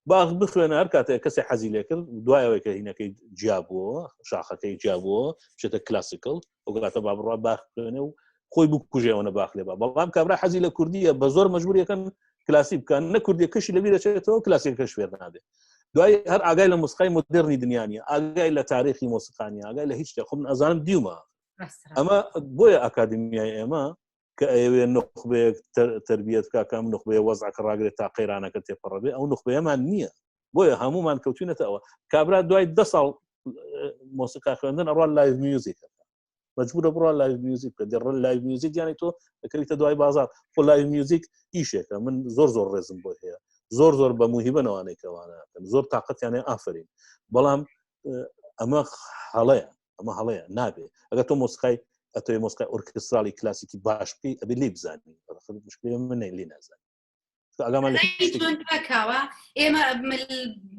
باخ بخوێنە هەر کاتێک کەسی حەزی لێکرد دوایەوەی کە هینەکەی جیابووەوە شاخەکەی جیابووەوە بچێتە classical ئەو کاتە با بڕوا باخ بخوێنێ و خۆی بکوژێەوە نە باخ لێبا بەڵام کابرا حەزی لە کوردیە بە زۆر مەجبوریەکەن کلاسی بکەن نە کوردیەکەشی لەبیر دەچێتەوە کلاسیکەکەش فێر نابێت دوای هەر ئاگای لە مۆسیقای مۆدێرنی دنیا نیە ئاگای لە تاریخی مۆسیقا نیە ئاگای لە هیچ شتێک خۆ من ئەزانم دیومە ئەمە بۆیە ئەکادمیای ئێمە کە ئەیەوێ نوخبەیەک تربیەت بکا کە ئەم نوخبەیە وەزعەکە ڕاگرێت تا قەیرانەکە تێپەڕە بێ ئەو نوخبەیەمان نییە بۆیە هەمومان کەوتوینەتە ئەوە کابرا دوای ده ساڵ مۆسیقا خوێندن ئەڕوا live music مجبورە بڕوا live music بکە دێڕ live music یانی تۆ دەکەویتە دوای بازار خۆ live music ئیشێکە من زۆر زۆر ڕێزم بۆ هەیە زۆر زۆر بە موهیبە نەوانەی کەوانە زۆر تااقەتیانە ئافرین بەڵام ئەمە هەڵەیە ئەمە هەڵەیە نابێ ئەگەر تۆ مۆسیقای ئەتۆی مۆسیقای ئۆرکسترالی کلاسیکی باش بکەی ئەبێ لێ بزانی مشکلی من لێ نازانی کاوە ئێمە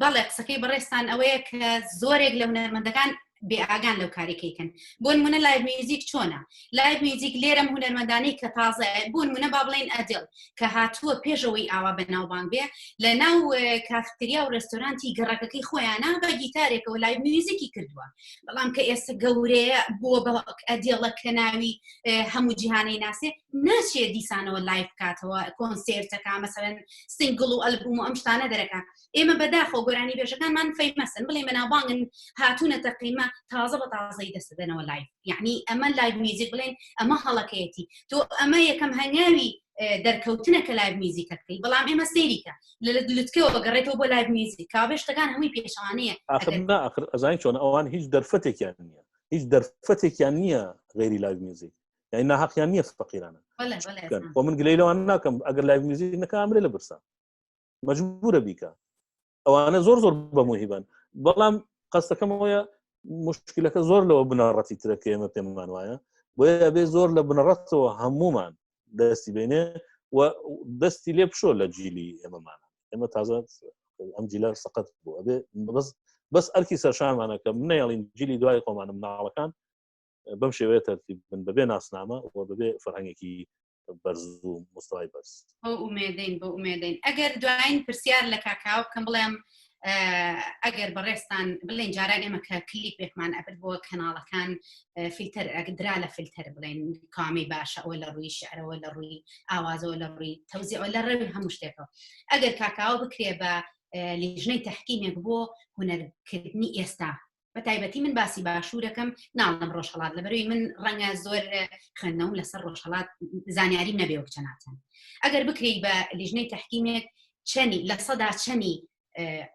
بەڵێ قسەکەی بەڕێستان ئەوەیە کە زۆرێک لە هونەرمەندەکان بێئاگان لەو کارێکەیکەن بۆ نمونە live music چۆنە؟ live music لێرەم هونەرمەندانەی کە تازە بۆ نمونە با بڵێین ئەدێل کە هاتووە پێشەوەی ئاوا بەناوبانگ بێ لە ناو کافتریا و ڕێستۆرانتی گەڕەکەکەی خۆیانە بە گیتارێکەوە live music ی کردووە بەڵام کە ئێستا گەورەیە بووە بە ئەدێڵە کە ناوی هەموو جیهانەی ناسێ ناچێت دیسانەوە live بکاتەوە کۆنسێرتەکە مەسەلەن single و ئەلبوم و ئەم شتانە دەرەکە ئێمە بەداخەوە گۆرانی بێژەکانمان famous ن بڵێ بەناوبانگن هاتوونەتە قیمە تازە بە تازەی دەستدەنەوە live یعنی ئەمە live music بڵێن ئەمە هەڵەکەیەتی تۆ ئەمە یەکەم هەنگاوی دەرکەوتنە کە live music ەکەی بەڵام ئێمە سەیریکە لە لوتکەوە گەڕێتەوە بۆ live music کاوێ شتەکان هەمووی پێشانەیە آخر نا آخر ئەزانی چۆن ئەوان هیچ دەرفەتێکیان نییە هیچ دەرفەتێکیان نییە غیری live music یعنی ناحەقیان نییە فەقیرانە خۆ من گلەی لەوان ناکەم ئەگەر live music نەکە ئەمرێ لە برسا مەجبورە بیکە ئەوانە زۆر زۆر بە موهیبەن بەڵام قەستەکەم ئەوەیە مشکلەکە زۆر لەوە بنەڕەتی ترە کە ئێمە پێمان وایە بۆیە ئەبێ زۆر لە بنەڕەتەوە هەمومان دەستی بێنێ و دەستی لێ بشۆ لە جیلی ئێمەمانە ئێمە تازە ئەم جیلە سەقەت بوو ئەبێ بەس بەس ئەرکی سەرشانمانە کە نەیەڵین جیلی دوای خۆمانە مناڵەکان بەم شێوەیە تەرتیب بن بەبێ ناسنامە و بەبێ فەرهەنگێکی بەرز و مستەوای بەرز. بۆ ئومێدەین بۆ ئومێدەین ئەگەر دوایین پرسیار لە کاکاوە بکەم بڵێم ئەگەر بەڕێزتان بڵێن جاران ئێمە کە کلیپێکمان ئەبرد بۆ کەناڵەکان فیلتەر درا لە فیلتەر بڵێن کامی باشە ئەوە لە ڕووی شعرەوە لە ڕووی ئاوازەوە لە ڕووی تەوزیعەوە لە ڕێوی هەموو شتێکەوە ئەگەر کاکاوە بکرێ بە لیژنەی تحکیمێک بۆ هونەرکردنی ئێستا بە تایبەتی من باسی باشوورەکەم ناڵم ڕۆژهڵات لەبەروی من ڕەنگە زۆر خوێندنەوەم لەسەر ڕۆژهڵات زانیاریم نەبێ وەک چەناتەن ئەگەر بکری بە لیژنەی تحکیمێک چەنی لە سەدا چەنی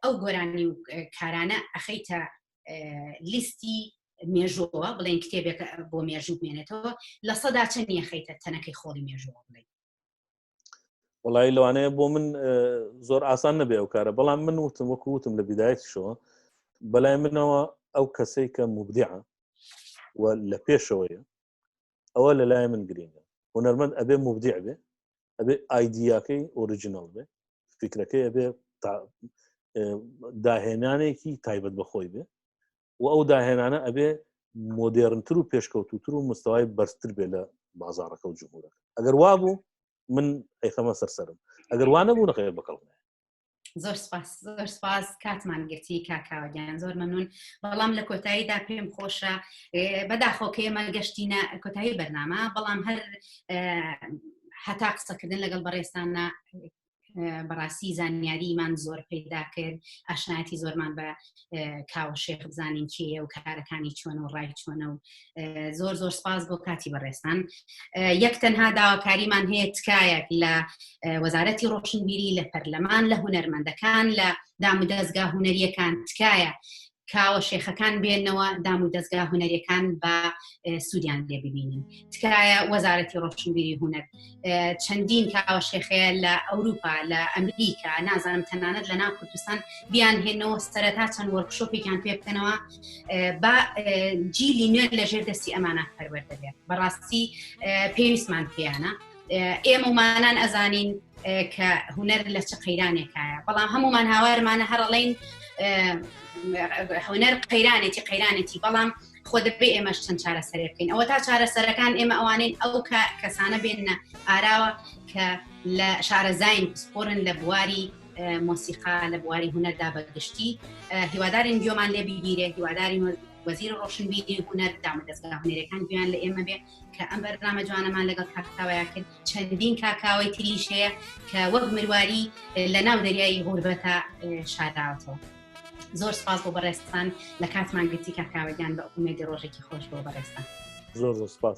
ئەو گۆرانی و کارانە ئەخەیتە لیستی مێژووە بڵێن کتێبێک بۆ مێژوو بمێنێتەوە لە سەدا چەنی ئەخەیتە تەنەکەی خۆڵی مێژووە بڵێن؟ وڵی لەوانەیە بۆ من زۆر ئاسان نەبێ ئەو کارە بەڵام من وتم وەکو وتم لە بیدایەتیشەوە بەلای منەوە ئەو کەسەی کە مبدیعە و لە پێشەوەیە ئەوە لە لای من گرینگە هونەرمەند ئەبێ مبدیع بێ ئەبێ ئایدیاکەی ئۆریجینەڵ بێ فکرەکەی ئەبێ داهێنانێکی تایبەت بەخۆی بێ و ئەو داهێنانە ئەبێ مۆدێرنتر و پێشکەوتوتر و مستەوای بەرزتر بێ لە بازاڕەکە و جمهورەکە ئەگەر وابوو من ئەیخەمە سەر سەرم ئەگەر وا نەبوو نەخێر بەکەڵک زۆر سپاس زۆر سپاس کاتمان گرتی کاکاوەگیان زۆر مەمنون بەڵام لە کۆتاییدا پێم خۆشە بەداخۆ کە ئێمە گەشتینە کۆتایی بەرنامە بەڵام هەر هەتا قسەکردن لەگەڵ بەڕێستانە بەڕاستی زانیاریمان زۆر پەیدا کرد ئاشنایەتی زۆرمان بە کاوە شێخ بزانین کێیە و کارەکانی چۆنە و ڕای چۆنە و زۆر زۆر سپاس بۆ کاتی بەڕێستان یەک تەنها داواکاریمان هەیە تکایەک لە وەزارەتی ڕۆشنبیری لە پەرلەمان لە هونەرمەندەکان لە دامودەزگا هونەریەکان تکایە کاوە شێخەکان بێنەوە دام و دەستگا هونەریەکان بە سوودیان لێ ببینن تکایە وەزارەتی ڕۆشنبیری هونەر چەندین کاوە شێخەیە لە ئەوروپا لە ئەمریکا نازانم تەنانەت لە ناو کوردستان بیان هێنەوە سەرەتا چەند وەرکشۆپێکیان پێ بکەنەوە با جیلی نوێ لە ژێر دەستی ئەمانە پەروەردە بێت بەڕاستی پێویستمان پێیانە ئێمەمانان ئەزانین کە هونەر لە چ قەیرانێکایە بەڵام هەمومان هاوارمانە هەرڵین هونەر قەیرانێتی قەیرانێتی بەڵام خۆ دەبێ ئێمەش چەند چارەسەرێ بکەین ئەوە تا چارەسەرەکان ئێمە ئەوانین ئەو کەسانە بێنە ئاراوە کە لە شارەزاین پسپۆرن لە بواری مۆسیقا لە بواری هونەردا بە گشتی هیوادارین گوێمان لێ بگیرێ هیوادارین وەزیر ڕۆشنبیری هونەر دامودەزگا هونەرەکان گوێیان لە ئێمە بێ کە ئەم بەرنامە جوانەمان لەگەڵ کاکاوەیا کرد چەندین کاکاوەی تریش هەیە کە وەک مرواری لە ناو دەریای غوربەتە شاراوەتەوە زۆر سپاس بۆ بەڕێزتان لە کاتمان گرتی کاکاوەگیان بە ئومێدی ڕۆژێکی خۆش بۆ بەڕێزتان زۆر زۆر سپاس.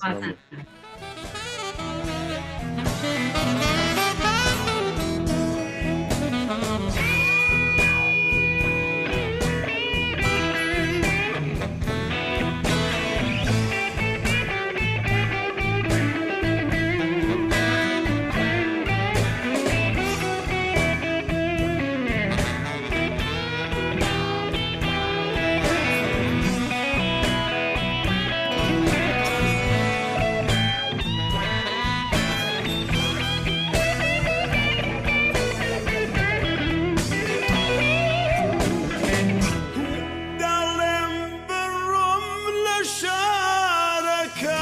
دەڵێم بڕۆم لە شارەکە.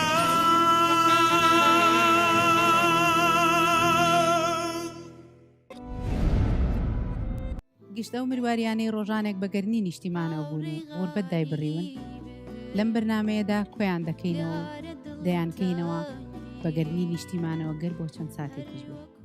گشت ئەو مرواریانەی ڕۆژانێک بە گەرمی نیشتیمانەوە بوون و غوربەت دایبڕیون، لەم بەرنامەیەدا کۆیان دەکەینەوە و دەیانکەینەوە بە گەرمی نیشتیمانەوە گەر بۆ چەند ساتێکیش بێت.